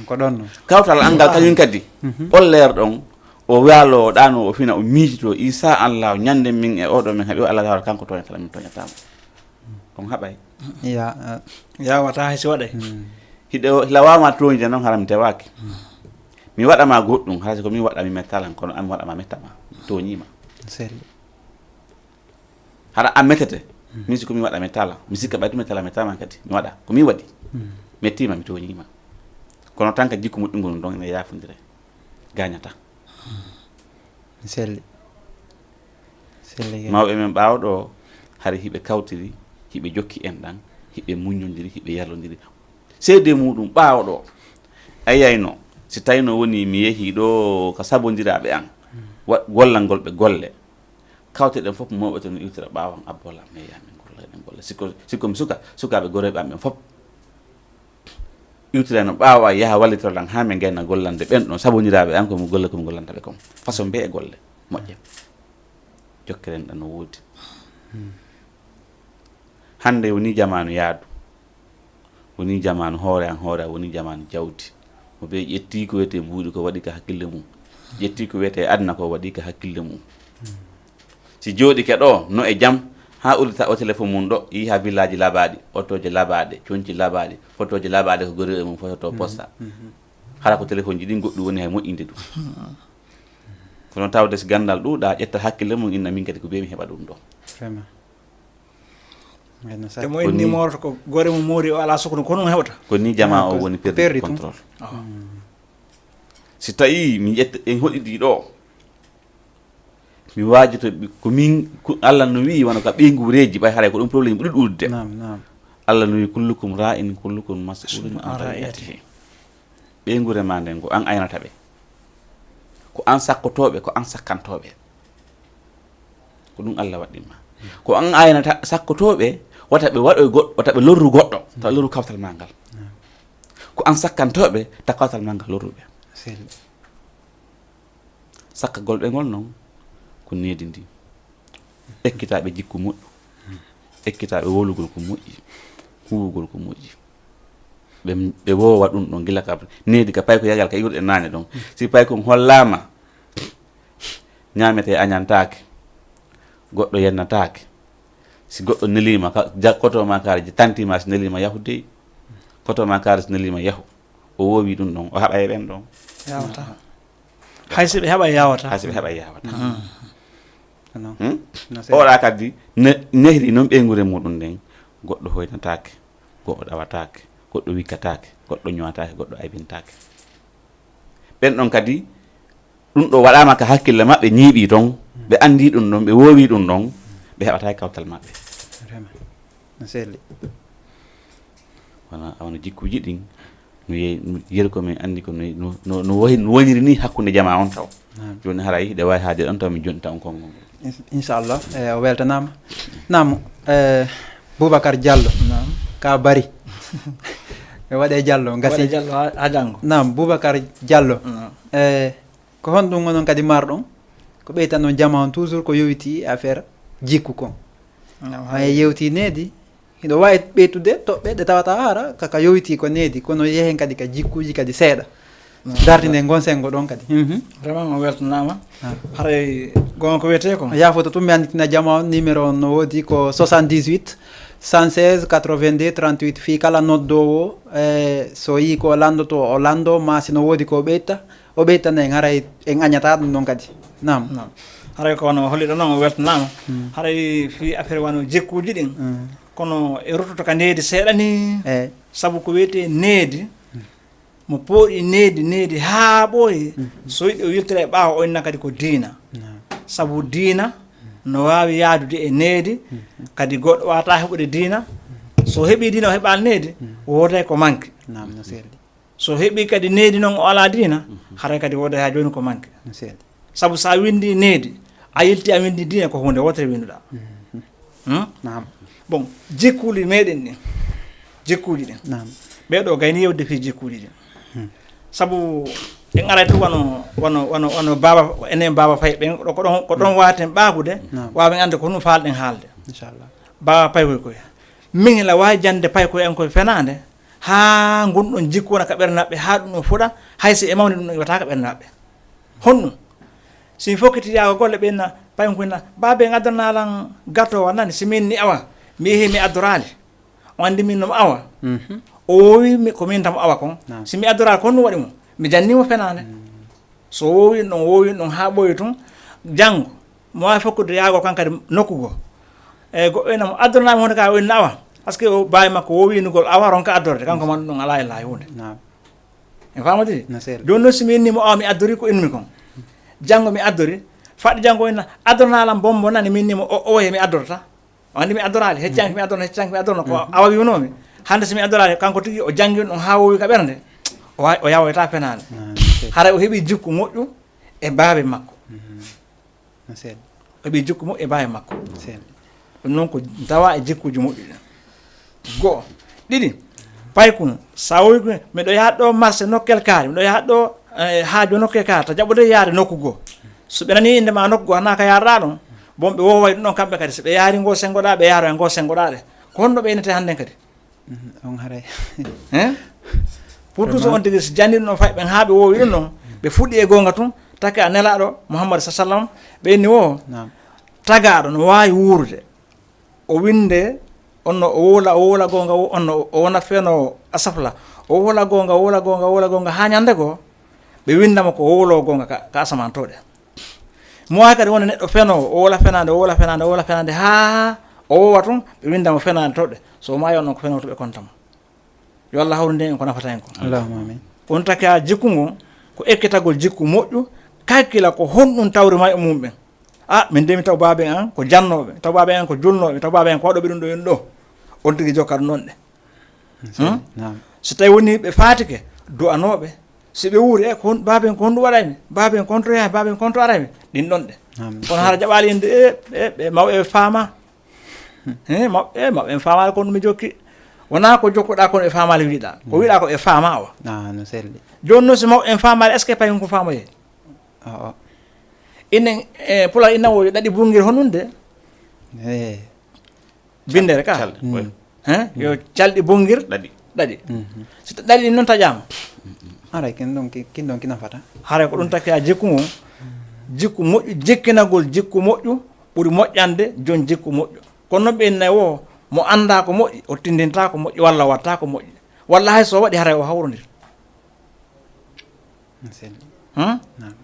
Ko ɗon non. Kawtal an ngal kañum kadi, on leer ɗon, o waaloo, o ɗaanoo, o fina, o miijitoo, insha Allah, ñande min e oɗo men haɓi o, Allah taala kanko tooñataa, min tooñataa mo. On haɓay. Ya, Yaawataa hay si waɗay. Hiɗo hila waama tooñde noon, hara mi tewaaki. Mi waɗa ma goɗɗum, hara si ko min waɗa mi mettalan, kono an mi waɗa ma metta ma, mi tooñii ma. Selli. Hara a metete, min si ko min waɗa mettala, mi sikka ɓay to mettala mettama kadi, mi waɗa ko min waɗi. Mettima, mi tooñii ma. Kono tan ka jikku moƴƴu ngun ɗon ene yaafondire. Gaañata. Selli. Selli. Mawɓe men ɓaawo ɗo, hari hiɓe kawtiri, hiɓe jokki en ɗan, hiɓe muññondiri, hiɓe yallondiri. Seede muɗum ɓaawo ɗo, a yiyayno, si tawino woni mi yehi ɗo ka sabondiraaɓe an, wa-, gollangol ɓe golle. Kawte ɗen fof mawɓe to no iwtira ɓaawo an, abbola an, mi yehi min golla, eɗen golla. Sikko, sikko mi suka, sukaaɓe goreyɓe am ɓen fof iwtirayno ɓaawo a yaha wallitoral an haa min gayna gollande ɓen ɗon sabondiraaɓe an, ko mi golla, ko mi gollanta ɓe kon. Façon mbiye e golle moƴƴe. Jokkeren ɗan no woodi. Hannde woni jamaanu yaadu. Woni jamaanu hoore an, hoore an, woni jamaanu jawdi. Mo ɓe ƴetti ko wiyetee mbuuɗi ko waɗi ka hakkille mum. Ƴetti ko wiyetee aduna ko waɗi ka hakkille mum. Si jooɗike ɗo, no e jam, haa uddita o téléphone mum ɗo, yiha village labaaɗi, otooje labaaɗe, conci labaaɗi, fotooje labaaɗe ko goreyɓe mum fototo posta. Hara ko téléphone ji ɗin goɗɗum woni hay moƴƴinde ɗum. Kono tawde si ganndal ɗuuɗa, ƴetta hakkille mum, inna min kadi ko bee mi heɓa ɗum ɗo. Vraiment. Ngayno sa- Te mo en ni moorata ko gore mo moori o alaa sukno, ko ɗum heɓata. Ko ni jama o woni perdi contrôle. Si tawi mi ƴetta en hoɗidi ɗo, mi waajoto ɓe, ko min, ko Allah no wi'i, wano ka ɓeynguureeji, ɓay haray ko ɗum problème ɓuri ɗuuɗude. Naam, naam. Allah no wi'i, "Kullukum ra'in, kullukum mas'ulun an ra'iyatihi." Ɓeynguure ma nden, ko an aynata ɓe. Ko an sakkotooɓe, ko an sakkantooɓe. Ko ɗum Allah waɗɗin ma. Ko an aynata sakkotooɓe, wata ɓe waɗoy goɗɗo, wata ɓe lorru goɗɗo, tawa lorru kawtal ma ngal. Ko an sakkantooɓe, tawa kawtal ma ngal lorru ɓe. Selli. Sakkagol ɓe ngol noon, ko needi ndi. Ekkitaaɓe jikku moƴƴu, ekkitaaɓe wolugol ko moƴƴi, huwugol ko moƴƴi. Ɓe, ɓe woowa ɗum ɗon gila ka needi ka payko yagal ka iwruɗe naane ɗon. Si payko on hollaama, ñaametee añantaake, goɗɗo yennataake. Si goɗɗo neliima, ka, ja-, koto ma kaari, tanti ma si neliima, yahu dey. Koto ma kaari si neliima, yahu. O woowi ɗum ɗon, o haɓa e ɓen ɗon. Yaawataa. Hay si ɓe heɓa yaawataa. Hay si ɓe heɓa yaawataa. Hmm? Oɗa kadi ne-, nehri noon ɓeynguure muɗum nden, goɗɗo hoynataake, goɗɗo ɗawataake, goɗɗo wikkataake, goɗɗo ñoataake, goɗɗo aybintaake. Ɓen ɗon kadi, ɗum ɗo waɗaama ka hakkille maɓɓe, ñiiɓi ton, ɓe anndi ɗum ɗon, ɓe woowi ɗum ɗon, ɓe heɓata e kawtal maɓɓe. Vraiment. No selli. Wona, wona jikkuuji ɗin, no ye-, no yeru ko min anndi ko no, no, no, no wayi-, no woniri ni hakkunde jamaa on taw. Naam. Jooni haray hiɗa waawi haalde ɗon taw mi jonta on konngol ngol. Ins-, inchallah, eh, o weltanaama. Naam, eh, Boubacar Diallo. Naam. Ka bari. E waɗe Diallo, ngasi. Waɗe Diallo ha, ha janngo. Naam, Boubacar Diallo. Naam. Eh, ko honɗum onon kadi marɗon? Ko ɓeytan on jamaa on toujours ko yowiti affaire jikku kon. Naam, hay yewti needi. Hiɗo waawi ɓeytude toɓɓe ɗe tawata hara ka, ka yowiti ko needi, kono yehen kadi ka jikkuuji kadi seeɗa. Dartinde ngon senngo ɗon kadi. Mhm. Vraiment, on weltanaama. Ah. Haray gonga ko wiyetee ko. Yaafoto tun, mi annditina jamaa on, numéro on no woodi ko soixante-dix-huit, cent seize, quatre-vingt-deux, trente-huit. Fii kala noddoowo, e so yii ko lanndoto, o lanndo, maa si no woodi ko ɓeyta, o ɓeytana en, haray en añataa ɗum ɗon kadi. Naam. Naam. Haray ko wano holliɗo noon, o weltanaama. Hmm. Haray fii affaire wano jikkuuji ɗin. Hmm. Kono e ruttoto ka needi seeɗa ni. Eey. Sabu ko wiyetee needi, mo pooɗi needi, needi haa ɓooyi, so yiɗi o yiltira e ɓaawo, o inna kadi ko diina. Naam. Sabu diina no waawi yaadude e needi, kadi goɗɗo waawataa heɓude diina. So heɓii diina, o heɓaali needi, wooday ko manki. Naam, no selli. So heɓii kadi needi noon, o alaa diina, haray kadi wooday haa jooni ko manki. No selli. Sabu so a winndii needi, a yiltii a winndii diina, ko huunde wootere winnduɗaa. Hmm? Naam. Bon, jikkuuli meɗen ɗin, jikkuuji ɗin. Naam. Ɓee ɗoo gayni yewde fii jikkuuji ɗin. Hmm. Sabu En aray to wano, wano, wano, wano baaba, enen baaba Faye ɓen, ɗo ko ɗon, ko ɗon waaten ɓaagude, Naam. Waawen annde ko honɗum faalɗen haalde. Inchallah. Baaba Paykoy koy. Min la waawi jannde Paykoy en koye fenaande, haa ngun ɗon jikku wona ka ɓernde maɓɓe, haa ɗum ɗon fuɗa, hay si e mawni ɗum ɗon iwata ka ɓernde maɓɓe. Honɗum? Si mi fokkiti yaago golle ɓe inna, Paykoy ko inna, baaba en addana lan gato wa nani, si min ni awa, mi yehi mi addoraali. O anndi min no mo awa. Mhm. O woowi mi, ko min tamo awa kon. Naam. Si mi addoraali kon ɗum waɗi mo. Mi janni mo fenaande. So woowi ɗon, woowi ɗon haa ɓooyi tun, janngo, mo waawi fokkude yaago kan kadi nokku goo. E goɗɗo ina mo addonaami hunde ka o inna awa. Parce que o baawi makko woowi innugol awa ronka addorde, kanko man ɗum alaa e laayi hunde. Naam. En faamodiri? No seeɗa. Jooni noon si mi inni mo awa mi addori ko innumi kon. Janngo mi addori, faɗi janngo inna addonaa lan bombo nani mi inni mo o oye mi addorta. O anndi mi addoraali, heccanki mi addorno, heccanki mi addorno, ko awa wiwnoomi. Hannde si mi addoraali, kanko tigi o janngi ɗum haa woowi ka ɓernde, o wa-, o yawoyta fenaande. Ah, ok. Haray o heɓi jikku moƴƴu e baabe makko. No seeɗa. O heɓi jikku moƴƴu e baabe makko. Seeɗa. Ɗum noon ko tawa e jikkuuji moƴƴuɗi. Go'o. Ɗiɗi, paykun, sa wowi ko miɗo yaha ɗo marché nokkel kaari, miɗo yaha ɗo, eh, haaju nokkel kaari, ta jaɓude yaade nokku goo. So ɓe nani innde ma nokku goo, hana ka yaarɗa ɗon, bon ɓe wooway ɗum ɗon kamɓe kadi. So ɓe yaari ngoo senngoɗa, ɓe yaaro e ngoo senngoɗa ɗe. Ko honno ɓe innete hannden kadi? Mhm, on haray. Hein? Pour tout on tigi si janni ɗum ɗon fay ɓen haa ɓe woowi ɗum ɗon, ɓe fuɗɗi e goonga tun, taki a nelaaɗo Muhammad sa sallam, ɓe inni wo, Naam. Tagaaɗo no waawi wuurude. O winnde, on no o wowla, o wowla goonga, o, on no o wona fenoowo, asafla. O wowla goonga, wowla goonga, wowla goonga, haa ñande goo, ɓe winnda mo ko wowloowo goonga ka, ka asamaan to ɗe. Mo waawi kadi wonde neɗɗo fenoowo, o wowla fenaande, o wowla fenaande, o wowla fenaande, haa o wowa tun, ɓe winnda mo fenaande to ɗe. So o maayi on ɗon ko fenoowo to ɓe konta mo. Yo Allah hawrinde en ko nafata en ko. Allahumma amin. On taki a jikku ngon, ko ekkitagol jikku moƴƴu, kakkila ko honɗum tawri may e mum ɓen. A, min de mi taw baaben an ko jannooɓe, taw baaben an ko julnooɓe, taw baaben an ko waɗooɓe ɗum ɗo, ɗum ɗo. On tigi jokkat noon ɗe. Hmm? Naam. So tawi woni ɓe faatike, du'anooɓe. Si ɓe wuuri, e ko hon, baaben ko honɗum waɗay mi? Baaben ko honto yahay, baaben ko honto aray mi? Ɗin ɗon ɗe. Naam. Kono hara jaɓaali yinde, e, e, e, mawɓe ɓe faama. He, mawɓe, e, mawɓe en faamaali ko mi jokki. Wonaa ko jokkuɗaa kono ɓe faamaali wiɗaa. Ko wiɗaa ko ɓe faama o. Ah, no selli. Jooni noon si mawɓe en faamaali, est-ce que payin ko faamoye? Oo. Inen, e, Pulaar ina wo yo ɗaɗi bunngir honɗum de? Eh. Binndere ka? Calɗi, oui. Hein? Yo calɗi bunngir Ɗaɗi. ɗaɗi. Mhm. Si ta-, ɗaɗi ɗin noon taƴaama. Haray kin ɗon ki, kin ɗon ki nafata. Haray ko ɗum taki a jikku ngon. Jikku moƴƴu, jikkinagol jikku moƴƴu ɓuri moƴƴande jon jikku moƴƴu. Kono noon ɓe inna wo mo anndaa ko moƴƴi, o tinndintaa ko moƴƴi, walla o waɗtaa ko moƴƴi. Walla hay so o waɗi haray o hawrondir. No selli. Hmm? Naam.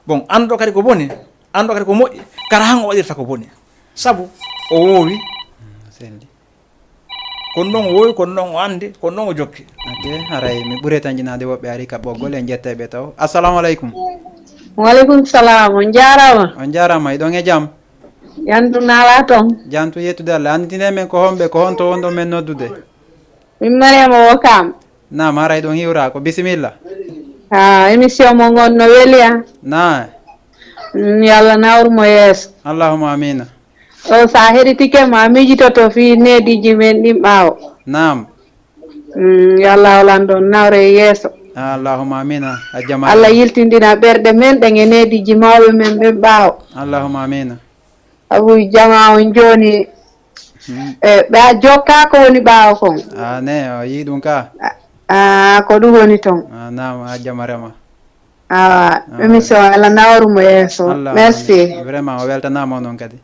Bon, annduɗo kadi ko boni, annduɗo kadi ko moƴƴi, kara han o waɗirta ko boni. Sabu o woowi, No selli. kono ɗon o woowi, kono ɗon o anndi, kono ɗon o jokki. Ok, haray mi ɓuri tan jinaade woɓɓe ari ka ɓoggol, en ƴettay ɓe taw. Assalamu aleykum. Waleykum salam, on jaaraama. On jaaraama, iɗon e jam? Yandu naalaa toon. Jantu yettude Allah. Annditine men ko homɓe, ko honto wonɗon men noddude? Min Mariama Wokam. Naam, haray ɗon hiwra ko. Bisimilla. Ha, émission mo ngon no weli a. Naam. Mm, yo Allah nawru mo yeeso. Allahumma amina. O sa heɗitike ma mijitoto fii neediiji men ɗin ɓaawo. Naam. Mm, yo Allah holan ɗon nawre yeeso. Allahumma amina. A jama. Allah yiltindina ɓerɗe men ɗen e neediiji mawɓe men ɓen ɓaawo. Allahumma amina. Abu jama on jooni. Hmm. E, ɓe a jokka ko woni ɓaawo kon. A ne, o yii ɗum ka. A, ko ɗum woni ton. A naam, a jama rema. Awa, émission Allah nawru mo yeeso. Allah Merci. Vraiment, o weltanaama on noon kadi.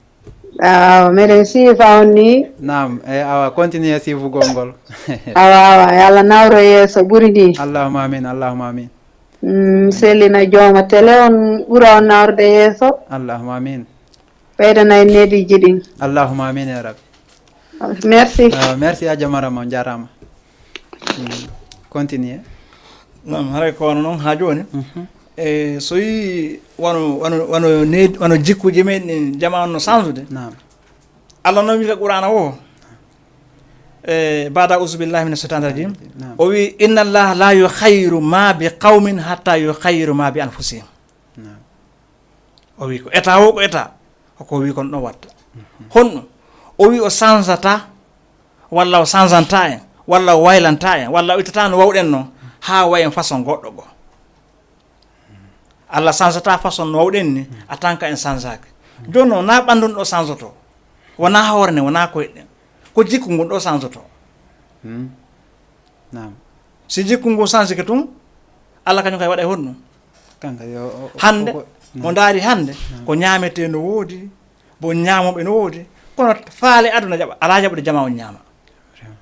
Awa, meɗen siifa on ni. Naam, e awa, continue siifugol ngol. Awa, awa, yo Allah nawro yeeso ɓuri ni. Allahumma amin, Allahumma amin. Mm, sellina jooma télé on ɓura on nawrude yeeso. Allahumma amin. Ɓeydana en neediiji ɗin. Allahumma amin ya rabbi. Merci. Ah, merci a jamarama, on jarama. Mm. Continue. Nam haray ko wano noon ha jooni. Mhm. E so yi wano wano wano ne wano jikkuji men ɗin jamanu no sansude. Naam. Allah noon wiita Qur'ana o. E bada usu billahi min shaitan rajim. Naam. O wi inna Allah la yukhayyiru ma bi qawmin hatta yukhayyiru ma bi anfusihim. Naam. O wi ko état o ko état. Ko wi kon ɗo watta. Honno? O wi o sansata walla o sansanta en walla o waylanta en walla o ittata no wawɗen noon haa wayen façon goɗɗo goo. Allah sansata façon no wawɗen ni, a tan ka en sansaki. Jooni noon, na ɓandu ɗo sansoto. Wona hoore nden, wona koyɗe ɗen. Ko jikku ngun ɗo sansoto. Hmm. Naam. Si jikku ngun sansike tun, Allah kañum kay waɗay honɗum? Kanka yo, o, o, Hannde, o, o, mo ndaari hannde, naam, ko ñaametee no woodi, bo ñaamooɓe no woodi, kono faale aduna jaɓa, alaa jaɓude jama on ñaama. Vraiment.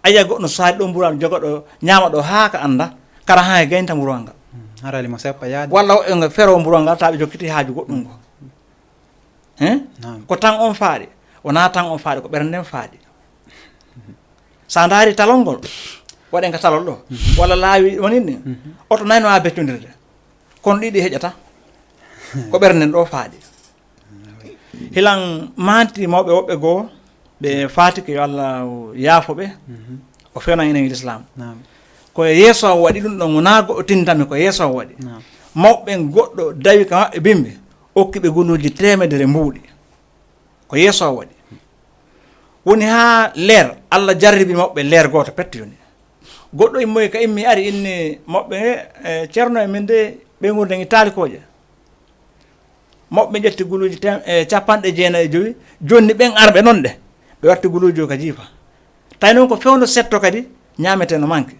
A yiya goɗɗo no saari ɗo mburu an joga ɗo, ñaama ɗo haa ka annda, kara haa e gaynta mburu an ngal. Hmm, harali mo seppa yaade. Walla woɓɓe ngo fero mburu an ngal, taa ɓe jokkiti haaju goɗɗum ngo. Hein? Naam. Ko tan on faaɗi. Wonaa tan on faaɗi, ko ɓernde nden faaɗi. Sa ndaari talol ngol, waɗen ka talol ɗo. Mhm. Walla laawi woni ni, mhm, oto nayno a beccondirde. Kono ɗiɗi heƴata. Ko ɓernde nden ɗo faaɗi. Hilan maanti mawɓe woɓɓe goo, ɓe faatike yo Allah yaafo ɓe. Mhm. O fewnan enen e Lislaam. Naam. Ko e yeeso am waɗi ɗum ɗon, wonaa goɗɗo tintami, ko yeeso am waɗi. Naam. Mawɓe ɓen goɗɗo dawi ka maɓɓe bimbi, okki ɓe gunduuji teemedere mbuuɗi. Ko yeeso am waɗi. Woni haa leer, Allah jarribi mawɓe leer gooto petto yoni. Goɗɗo immoyi ka immi ari inni mawɓe, e, ceerno e min de ɓeynguure nden e taalikooje. Mawɓe ɓen ƴetti guluuji tem-, e, capanɗe jeenayi e jowi, jonni ɓen arɓe non ɗe, ɓe watti guluuji o ka jiifa. Tawi noon ko fewndo setto kadi ñaametee no manki.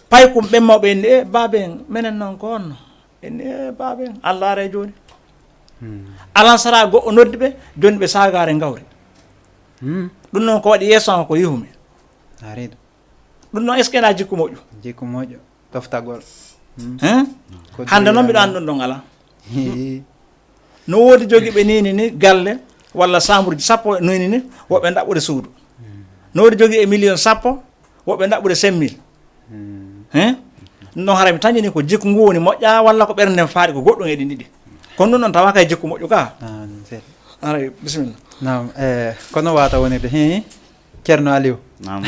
Paykum ɓen mawɓe inni, "E, baaben, menen noon ko honno?" Inni, "E, baaben, Allah ara e jooni." Hmm. Alansara goɗɗo noddi ɓe, jonni ɓe saagaare ngawri. Hmm. Ɗum noon ko waɗi yeeso am ko yihumi. Ariiɗo. Ɗum noon, est-ce que na jikku moƴƴu? Jikku moƴƴo. Toftagol. Hmm. Hein? Ko hannde noon mbiɗo anndi ɗum ɗon alaa. Hii. No woodi jogiiɓe niini ni galle walla saamburji sappo niini ni, woɓɓe ɗaɓɓude suudu. Hmm. No woodi jogiiɓe million sappo, woɓɓe ɗaɓɓude cinq mille. Hmm. Hein? Ɗum ɗon haray mi tañini ko jikku ngu woni moƴƴa walla ko ɓernde nden faaɗi ko goɗɗum e ɗin ɗiɗi. Kono ɗum ɗon tawa kay jikku moƴƴu ka. Ah, ɗum seeɗa. Haray, bisimilla. Naam, eh, kono wata wonirde. Hii. Ceerno Aliou. Naam.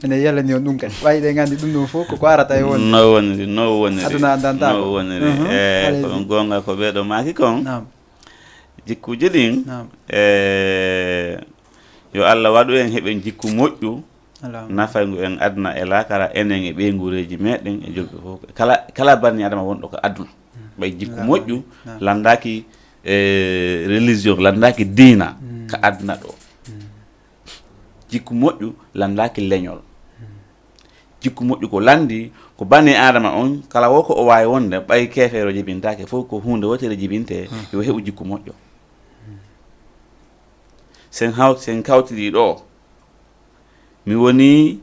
Ene yalani on ɗum kadi. Ɓay ɗe nganndi ɗum ɗum fof ko ko arata e wonde. No woniri, no woniri. Aduna anndanta ko. No woniri. Mhm. E, ko ɗum goonga ko ɓeeɗo maaki kon. Naam. Jikkuuji ɗin, naam, e, yo Allah waɗu en heɓen jikku moƴƴu, allahumma, nafayngu en aduna e laakara, enen e ɓeynguureeji meɗen e jogiiɓe fof. Kala, kala banni adama wonɗo ko aduna. Mm. Ɓay jikku moƴƴu, naam, lanndaaki, e, religion, lanndaaki diina, mm, ka aduna ɗo. Mm. Jikku moƴƴu lanndaaki leñol. Jikku moƴƴu ko lanndi, ko bani Aadama on, kala wo ko o waawi wonde, ɓay keefeero jibintaake fof, ko huunde wootere jibintee, hmm, yo heɓu jikku moƴƴo. Sen haw-, sen kawtiri ɗo, mi woni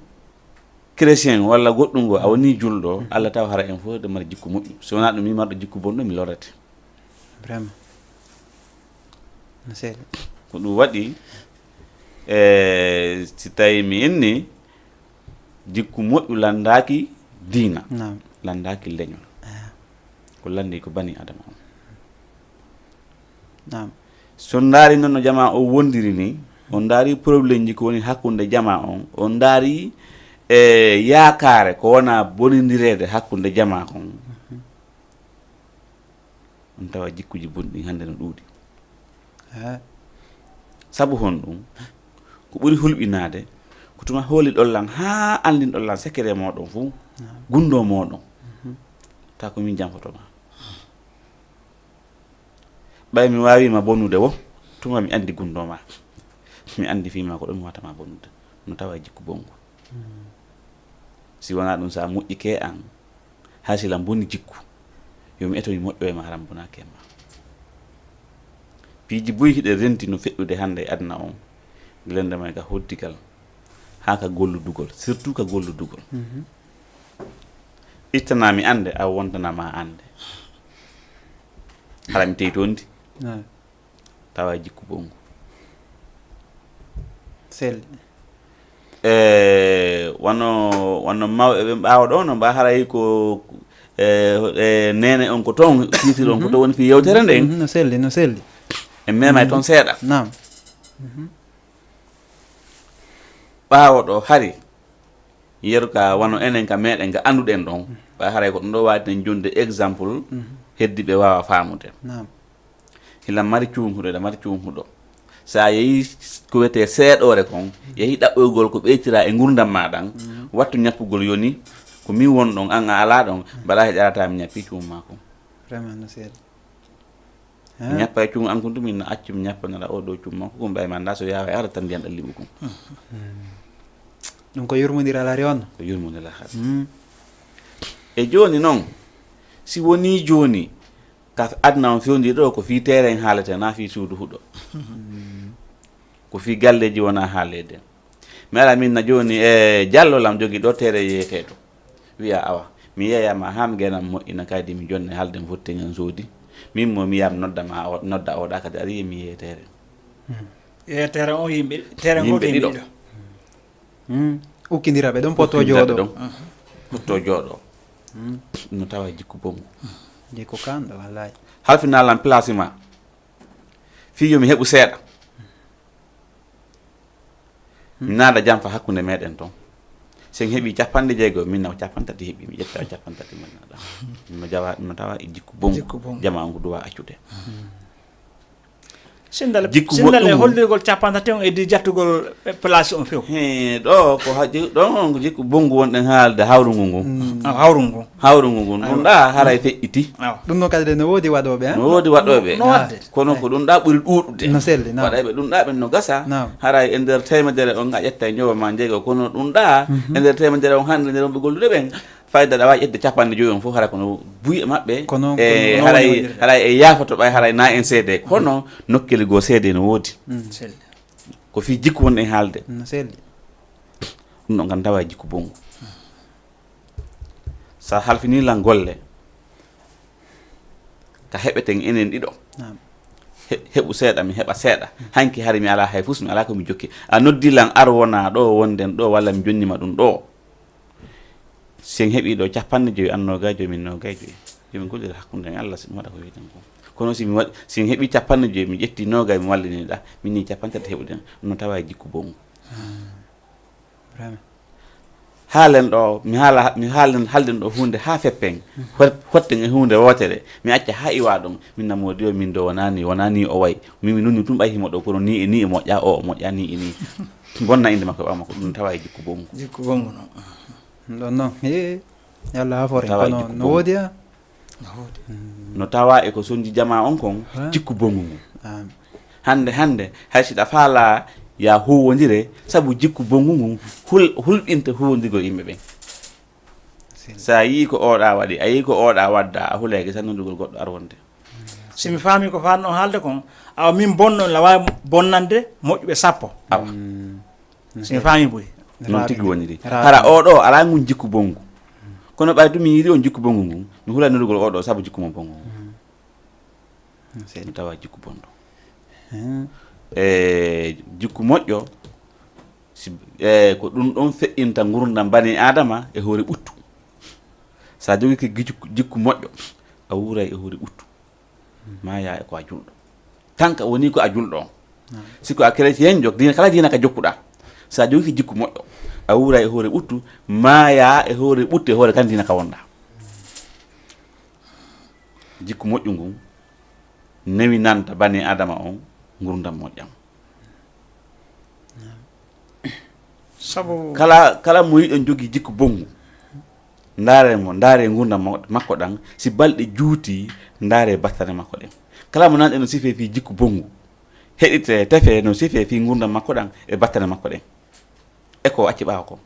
chrétien walla goɗɗum ngo, a woni julɗo, hmm, Allah taw hara en fof de mara jikku moƴƴu. Si wonaa ɗum, mi marɗo jikku bonɗo, mi lorete. Vraiment. No seeɗa. Ko ɗum waɗi, e, si tawi mi inni, jikku moƴƴu lanndaaki diina, naam, lanndaaki leñol. Ah. Ko lanndi ko bani Adama on. Naam. So on ndaari noon no jamaa o wondiri ni, on ndaari problème ji ko woni hakkunde jamaa on, on ndaari, e, yaakaare ko wona bonindireede hakkunde jamaa kon. Mhm. On tawa jikkuuji bonɗi hannde no ɗuuɗi. Haa. Sabu honɗum? Ko ɓuri hulɓinaade, ko tuma hooliɗon lan haa anndinɗon lan secret mooɗon fuu, naam, gunndoo mooɗon. Mhm. Tawa ko min janfoto ma. Ɓay mi waawi ma bonude wo, tuma mi anndi gunndoo ma. Mi anndi fii ma ko ɗum wata ma bonude. No tawa e jikku bonngu. Mm. Si wonaa ɗum, sa moƴƴike an, hay si lan boni jikku, yo mi eto mi moƴƴo e ma, haram bonaaki e ma. Piiji buy hiɗe renti no feƴƴude hannde e aduna on, gila nde may ka hoddigal, haa ka golludugol, surtout ka golludugol. Mhm. Ittana mi annde, a wontana ma annde. Hara mi tey toon di. Naam. Tawa jikku bonngu. Selli. E, wano, wano mawɓe ɓen ɓaawo ɗo, no mba haray ko, e, e, neene on ko toon, tiitir on ko toon woni fii yewtere nden. Mhm, no selli, no selli. En meemay toon seeɗa. Naam. Mhm. Ɓaawo ɗo hari, yeru ka wano enen ka meɗen ka annduɗen ɗon, ɓay haray ko ɗum ɗo waaweten jonde exemple, mhm, heddi ɓe waawa faamude. Naam. Hila mari cuunhuɗo, ila mari cuunhuɗo. Sa yehi ko wiyetee seeɗoore kon, yehi ɗaɓɓoygol ko ɓeytira e ngurdam ma ɗan, mhm, wattu ñakkugol yoni, Ko min won ɗon, an a alaa ɗon, mbaɗa he ƴarata mi ñappi cuumu maa kon. Vraiment, no seeɗa. Mi ñappa e cuumu an kon tun, min no accu mi ñappanora o ɗo cuumu makko kon, ɓay mi annda so yaawa e ara tan ndiyan ɗan liɓu kon. Ɗum ko yurmondiral hari on. Ko yurmondiral hari. Mm. E jooni noon, si wonii jooni, ka aduna on fewndi ɗo, ko fii teeren haalete, na fii suudu huɗo. Ko fii galleeji wona haaleede. Mi ara min na jooni e jallolam jogi ɗo teere yeetee to. Wiya awa, mi yeeyama haa mi genam moƴƴina kadi mi jonne halde mi fotti ngen soodi. Min mo mi yam nodda ma o- nodda oɗa kadi ari mi yeetere. E terrain o yimɓe terrain Yimɓe goto ɗiɗo. Yimɓe Mm. Ukkindiraaɓe ɗon potto Ukkindiraɓe jooɗo. Ɗon. Potto jooɗo. No tawa jikku bongu. Jikku kanɗo wallahi. Halfinalam place ma. Fii yo mi heɓu seeɗa. Mi naada jam fa hakkunde meɗen ton. Sen heɓi capanɗe jeego min naw capantati heɓi mi ƴetta capantati min naada. No jawa no tawa e jikku bongu. Jikku bongu. Jama on ko duwa accude. Sindale Jikku sindale moƴƴu ngu. Hollirgol capantati on e di jattugol place on few. He ɗo ko haji ɗon on ko jikku bongu wonɗen haalde hawrungu ngu. Aw hawrungu ngu. Hawrungu ngu ɗum ɗa haray feƴƴiti. Aw. Ɗum noon kadi de no woodi waɗooɓe han. No woodi waɗooɓe. No wadde. Kono ko ɗum ɗa ɓuri ɗuuɗude. No selli, naam. Waɗayɓe ɗum ɗa ɓen no gasa. Naam. Haray e nder temedere on a ƴetta e jowa ma jeego kono ɗum ɗa e nder temedere on hannde nder wonɓe gollude ɓen. Fayda ɗa wawi ƴettude capanɗe joyi on fof hara kono buy e maɓɓe. Kono- E kono- haray kono- haray e yaafoto ɓay haray na en seede kono nokkeli goo seede no woodi. Selli. Ko fii jikku won e haalde. No selli. Ɗum ɗon kam tawa e jikku bongu. Sa halfini lan golle ka heɓeten enen ɗiɗo. Naam. He- heɓu seeɗa mi heɓa seeɗa. Hanki hari mi ala hay fus mi ala ko mi jokki. A noddi lan ar wona ɗo wonden ɗo walla mi jonnima ɗum ɗo. Si en heɓi ɗo capanɗe joyi an nogay joyi min nogay joyi. Yo min gollira hakkunde en Allah si ɗum waɗa ko wiyeten ko. Kono si mi waɗi si en heɓi capanɗe joyi mi ƴetti nogay mi wallini ɗa min ni capanɗe tati heɓuɗen no tawa e jikku bongu. Vraiment. Haalen ɗo mi haala mi haalen halden ɗo hunde ha feppen. Hot- hotten e hunde wotere mi acca ha iwa ɗon min namodi o min do wonani wonani o way min mi nunni tum ɓay himo ɗo kono ni e ni e moƴƴa o o moƴƴa ni e ni. Bonna inde makko ɓaw makko ɗum tawa e jikku bongu. Jikku bongu noon. Ɗon noon he yalla ha fore Tawa e kono jikku no bongu. woodi a. No woodi. No tawa e ko sonji jama on kon Ah. jikku bongu ngu. Amin. Hande hande hay si ɗa faala ya huwodire sabu jikku bongu ngu hul hulɓinta huwodirgol yimɓe ɓen. Sa yii ko oɗa waɗi a yii ko oɗa wadda a hulay gesa nodugol goɗɗo ar wonde. Si mi faami ko faanno haalde kon awa min bonno la waawi bonnande moƴƴuɓe sappo. Awa Si mi faami buy. noon tigi woniri Raɓi. Hara oɗo ala ngun jikku bongu. Kono ɓay ɗum mi yiɗi on jikku bongu ngun mi hulay nodugol oɗo sabu jikku mo bongu ngun. Mi tawa jikku bonɗo. E jikku moƴƴo si e ko ɗum ɗon feƴƴinta ngurdam bani adama e hoore ɓuttu. Sa jogike jikku moƴƴo a wuuray e hoore ɓuttu. Maya e ko a julɗo tanka woni ko a julɗo on. Si ko a chrétienjo diina kala diina ka jokkuɗa sa jogike jikku moƴƴo a wuuray e hoore ɓuttu. Maya e hoore ɓuttu e hoore kan diina ka wonɗa. Jikku moƴƴu ngun newinanta bani adama on ngurdam moƴƴam. Sabu Kala kala mo yiɗon jogi jikku bongu ndaare mo ndaare ngurdam mo- makko ɗan si balɗe juuti ndaare battane makko ɗen. Kala mo nanɗe no sife fii jikku bongu heɗite tefe no sife fii ngurdam makko ɗan e battane makko ɗen. E ko acci ɓaawo ko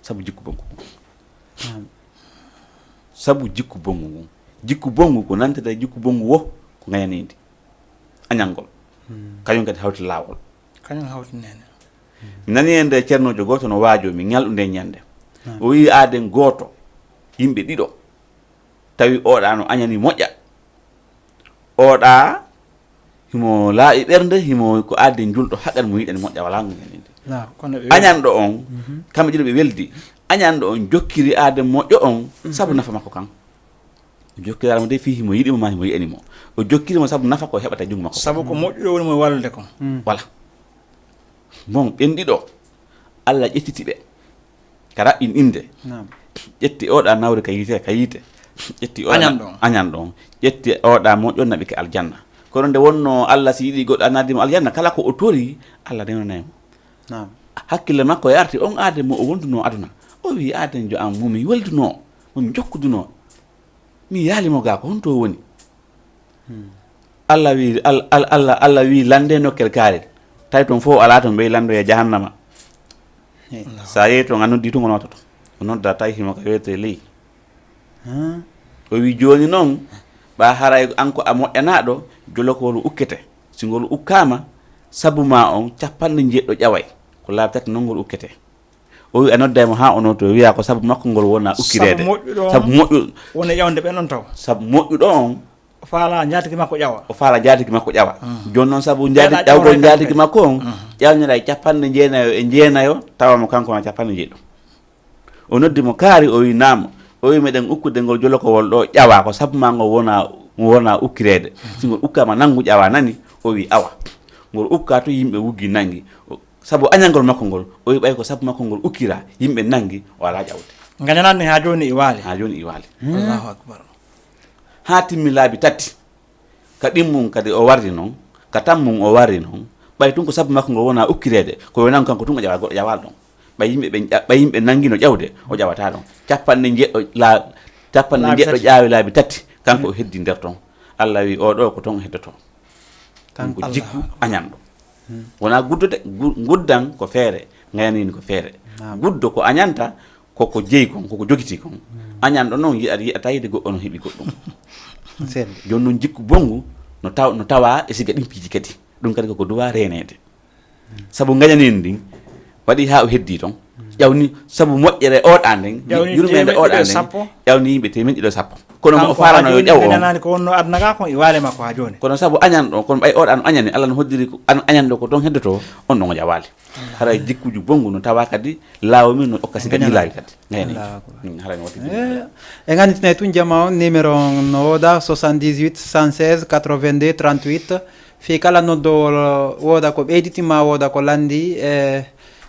sabu jikku bongu. Sabu jikku bongu ngun jikku bongu ko nantata e jikku bongu wo ko ngayanindi añangol. Kañum kadi hawti laawol. Kañum hawti nene. Mi nani e nde ceernoojo gooto no waajoo mi ñalɗu nde ñande. O wi'i aaden gooto yimɓe ɗiɗo tawi oɗa no añani moƴƴa. Oɗa himo laaɓi ɓernde himo ko aaden julɗo haqqan mo yiɗani moƴƴa wala ngu ñaninde. Naam. Kono ɓe Añanɗo on kamɓe ɗiɗo ɓe weldi. Añanɗo on jokkiri aaden moƴƴo on sabu nafa makko kan. O jokkiraama de fii himo yiɗi mo ma himo yiɗani mo. O jokkiri mo sabu nafa ko heɓata e junngo makko. Sabu ko moƴƴuɗo woni mo wallude kon. Wala bon ɓen ɗiɗo Allah ƴettiti ɓe ka raɓɓin innde. Naam. Ƴetti oɗa nawri ka yiite ka yiite. Ƴetti oɗa Añanɗo on. Añanɗo on ƴetti oɗa moƴƴo naɓi ka aljanna. Kono nde wonno Allah si yiɗi goɗɗo annadi mo aljanna kala ko o tori Allah newnanay mo. Naam. Hakkille makko e arti on aade mo o wonduno aduna. O wi, "Aaden jo am mo mi weldunoo, mo mi jokkudunoo. Mi yaali mo gaa ko honto o woni?" Allah wi, Al-, Al-, Allah, Allah wi, "Lande nokkel kaari." Tawi toon fof alaa toon, mbeyi lando e jahannama. Hey. Sa yehi toon, a noddi tun, o noototo. O nodda, tawi himo ka weeto e ley. O wi, "Jooni noon, ɓa haray an ko a moƴƴanaaɗo, jolokowol ukkete. Si ngol ukkaama, sabu ma on, capanɗe njeeɗiɗo ƴaway. Ko laabi tati noon ngol ukkete." O wi, a nodday mo haa o nooto, wiya ko sabu makko ngol wona ukkireede. Sabu moƴƴuɗo on, sabu moƴƴu-, wona ƴawnde ɓen on taw. Sabu moƴƴuɗo on, o faala njaatigi makko ƴawa. O faala njaatigi makko ƴawa. Jooni noon, sabu njaati-, ɓeyɗa ƴawgol ƴawgol njaatigi makko on, ƴawnira e capanɗe jeenayo e jeenayo, tawa mo kanko na capanɗe jeeɗiɗo. O noddi mo kaari, o wi, "Naam." O wi, "Meɗen ukkude ngol jolokowol ɗo ƴawa, ko sabu ma ngol wona, wona ukkireede. Si ngol ukkaama, nanngu ƴawa, nani?" O wi, "Awa." Ngol ukka to, yimɓe wuggi, nanngi. O, sabu añangol makko ngol, o wi, "Ɓay ko sabu makko ngol ukkira, yimɓe nanngi, o alaa ƴawde." Ngañanaani haa jooni i waali. Haa jooni i waali. Allahu akbar. Haa timmi laabi tati. Ka ɗimmum kadi o warri noon, ka tammum o warri noon, ɓay tun ko sabu makko ngol wona ukkireede, ko wonaa kanko tun o ƴawa, goɗɗo ƴawaali ɗon. Ɓay yimɓe ɓen ƴa-, ɓay yimɓe nanngi no ƴawde, o ƴawataa ɗon. Capanɗe njeeɗiɗo la-, capanɗe njeeɗiɗo ƴaawi laabi tati, kanko o heddi nder ton. Allah wi, "Oo ɗoo ko ton o heddotoo." Kanko jikku añanɗo. Wonaa guddo de, gu-, nguddan ko feere, ngayanini ko feere. Guddo ko añanta, koko jeyi kon, koko jogitii kon. Añanɗo noon yi'at-, yi'ata yiide goɗɗo no heɓi goɗɗum. Jooni noon jikku bonngu no taw-, no tawaa e siga ɗin piiji kadi. Ɗum kadi koko duwaa reeneede. Sabu ngañanini ndin, waɗi haa o heddii ton. Ƴawni, sabu moƴƴere oɗa nden, yurmeende oɗa nden, ƴawni yimɓe teemeɗɗe ɗiɗo sappo. Kono mo o faalano yo ƴaw on. Ngañanaani ko wonno aduna ga kon e waale makko haa jooni. Kono sabu añanɗo, kono ɓay oɗa no añani, Allah no hoddiri ko an-, añanɗo ko ton heddoto, on ɗon o ƴawaali. Haray jikkuuji bonngu no tawa kadi laawol min no okka siga ɗi laawi kadi. Eyi. Allahu akbar. Mm, haray no watti. Eh, en annditine tun jama on, numéro on no wooda soixante-dix-huit, cent seize, quatre-vingt-deux, trente-huit. Fii kala noddowol wooda ko ɓeyditima, wooda ko lanndi, e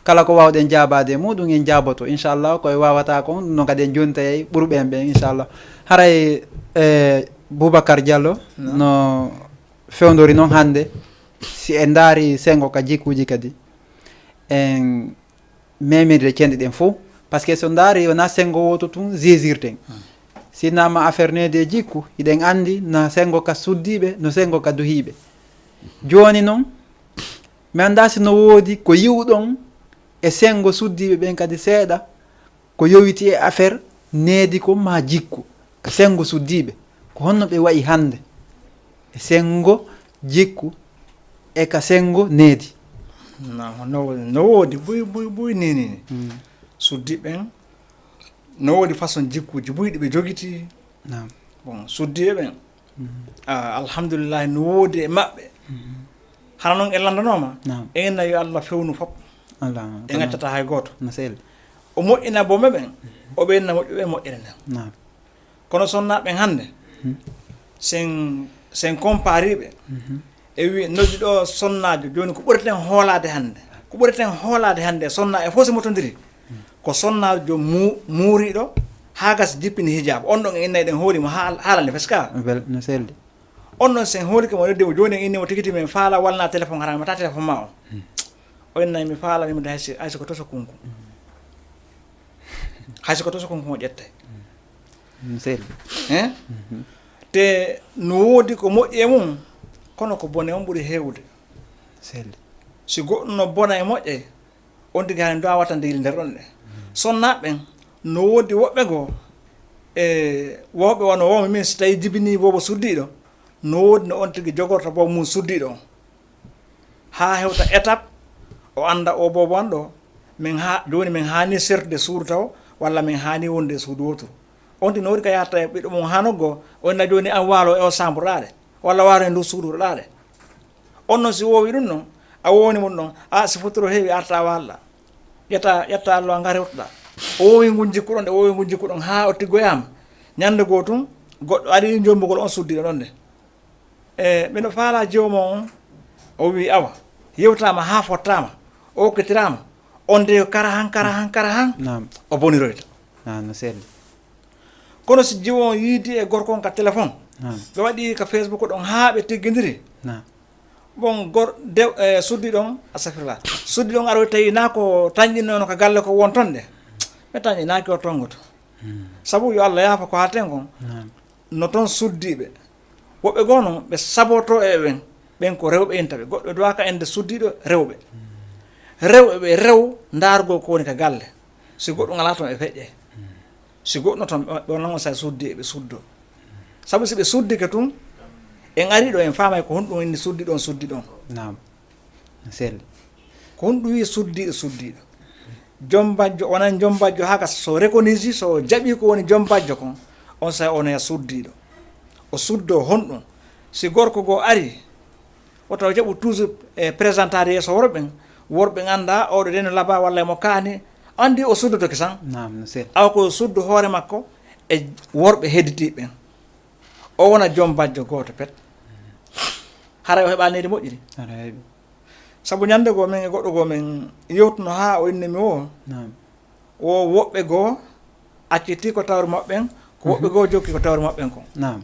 kala ko waawɗen jaabaade e muɗum, en jaaboto, inchallah. Ko e waawata kon, ɗum noon kadi en jontayay ɓurɓe en ɓen, inchallah. Haray, e, Boubacar Diallo, no fewndori noon hannde, si en ndaari senngo ka jikkuuji kadi, en memirde cenɗe ɗen fof, parce que so ndaari wona senngo wooto tun jesirten. Si nama affaire needi e jikku, hiɗen anndi na senngo ka suddiiɓe, no senngo ka duhiiɓe. Jooni noon, mi anndaa si no woodi ko yi'uɗon e senngo suddiiɓe ɓen kadi seeɗa, ko yowiti e affaire needi ko maa jikku, ka senngo suddiiɓe, ko honno ɓe wa'i hannde? E senngo jikku e ka senngo needi. Naam, no, no woodi buy, buy, buy ni, ni, ni. Mm. Suddiiɓe ɓen, no woodi façon jikkuuji buy ɗi ɓe jogiti. Naam. Bon, suddiiɓe ɓen, ah, alhamdulillahi, no woodi e maɓɓe. Hara noon en lanndanooma, naam, en inna yo Allah fewnu fop. Allah, en accata hay gooto. No selli. O moƴƴina boome ɓen, o ɓeyna moƴƴuɓe moƴƴere nden. Naam. Kono sonnaaɓe ɓen hannde, sen, sen compariiɓe, e wi noddi ɗo sonnaajo, jooni ko ɓureten hoolaade hannde. Ko ɓureten hoolaade hannde, sonnaa e fof si motondiri. Ko sonnaajo mu-, muuriiɗo, haa gasa jippini hijaabu. On ɗon e inna eɗen hooli mo haa, haalande feska. Wel, no selli. On ɗon sen hoolike mo noddi mo jooni, en inni mo tigi tigi men faala walna téléphone, hara mata téléphone ma o. O inna mi faala mi hay si, hay si ko toso kunku. Hay si ko toso kunku mo ƴette. No selli. Eh? Te no woodi ko moƴƴi e mum, kono ko bone on ɓuri heewde. Selli. Si goɗɗum no bona e moƴƴe, on tigi hani ndu a wattande yilnder ɗon ɗe. Sonnaaɓe ɓen, no woodi woɓɓe goo, e woɓɓe wano woo min, si tawi jibini boobo suddiiɗo, no woodi no on tigi jogorta boobo mum suddiiɗo on. Haa hewta étape, o annda o boobo an ɗo, min haa, jooni min haani sertude suudu taw, walla min haani wonde e suudu wooturu. On tigi no woodi ka yahata e ɓiɗɗo mum haa noggo, o inna jooni an waalo e o chambre ɗaade, walla waalo e ndu suudu ɗaade. On noon si woowi ɗum noon, a wowni mum ɗon, a si futuro heewi arta a waalɗa. Ƴetta, ƴetta allo a ngari wottoɗa. O wowi ngun jikku ɗon de, o wowi ngun jikku ɗon haa o tiggoyaama. Ñande goo tun, goɗɗo ari jombugol on suddiiɗo ɗon de. E, miɗo faalaa jiwo mon on, o wi awa. Yewtaama haa fottaama, o okkitiraama. On de kara han, kara han, kara han, naam, o boniroyta. Ah, no selli. Kono si jiwo on yiidi e gorko on ka téléphone, naam, ɓe waɗi ka Facebook ɗon haa ɓe tiggindiri. Naam. Bon, gor-, dew-, eh, suddi ɗon, astafirullah. Suddi ɗon aroy tawi naa ko tanƴinnono ka galle ko won ton de. Ɓe tan inaaki o tonngoto. Sabu yo Allah yaafo ko haalten kon. No toon suddiiɓe. Woɓɓe goo noon, ɓe sabotoo e ɓen. Ɓen ko rewɓe inta ɓe. Goɗɗo duwaaka ende suddiiɗo rewɓe. Rewɓe ɓe rew ndaargol ko woni ka galle. Si goɗɗum alaa toon, ɓe feƴƴe. Si goɗɗum toon, ɓe, ɓe wonango sa suddi, ɓe suddo. Sabu si ɓe suddike tun, en ari ɗo, en faamay ko honɗum inni suddi ɗon, suddi ɗon. Naam. Sel. Ko honɗum wi'i suddiiɗo, suddiiɗo. Jombajjo, wonan jombajjo haka so reconnaître, so o jaɓi ko woni jombajjo kon, on sa onoya suddiiɗo. O suddo honɗum. Si gorko goo ari, o taw jaɓu toujours e présentade yeeso worɓe ɓen. Worɓe ɓen annda oɗo de no laba walla mo kaani. Anndi o suddoto kisan. Naam, no sel. Awa ko suddo hoore makko e worɓe hedditiiɓe ɓen. O wona jombajjo gooto pet. Haray o heɓaali neydi moƴƴiri. Aɗa heɓi. Sabu ñande goo men e goɗɗo goo men yewtuno haa o inni mi o. Naam. Wo woɓɓe goo acciti ko tawri maɓɓen, ko woɓɓe goo jokki ko tawri maɓɓen kon. Naam.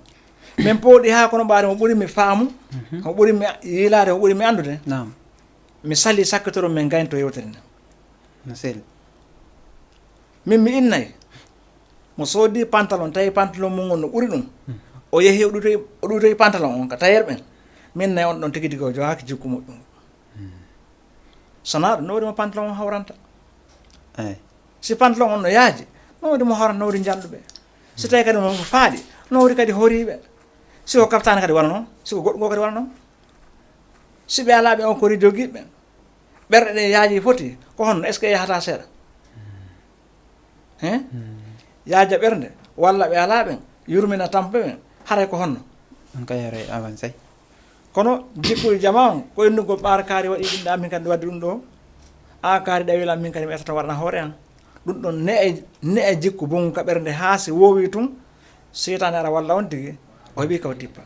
Min pooɗi haa kono ɓaade mo ɓuri mi faamu, mo ɓuri mi yiilaade, mo ɓuri mi anndude. Naam. Mi sali sakkitoro men gaynto yewtere nden. No seli. Min mi innay. Mo soodi pantalon, tawi pantalon mum on no ɓuri ɗum. O yehi o ɗutoyi, o ɗutoyi pantalon on ka tailleur ɓen. Min nay on ɗon tigi tigi o jogaaki jikku moƴƴungu. So naa ɗum, no waɗi mo pantalon on hawranta? Eey. Si pantalon on no yaaji, no waɗi mo hawranta, no waɗi njanɗuɓe? Si tawi kadi mo ko faaɗi, no waɗi kadi horiiɓe? Si ko kaftaani kadi wano noon, si ko goɗɗum ngo kadi wano noon? Si ɓe alaa ɓe on kori jogiiɓe ɓen, ɓerɗe ɗe yaaji foti, ko honno? Est-ce que yahata seeɗa? He? Yaaja ɓernde, walla ɓe alaa ɓen, yurmina tampe ɓen, haray ko honno? Ɗum kay haray avancé. Kono jikkuuji jama on, ko innugol ɓaara kaari waɗi ɗum ɗo, amin kadi waɗi ɗum ɗo. Aa kaari ɗawila, min kadi mi etata warana hoore an. Ɗum ɗon ne'e, ne'e jikku bongu ka ɓernde haa si woowi tun, seytaane ara walla on tigi, o heɓi ka o dippa.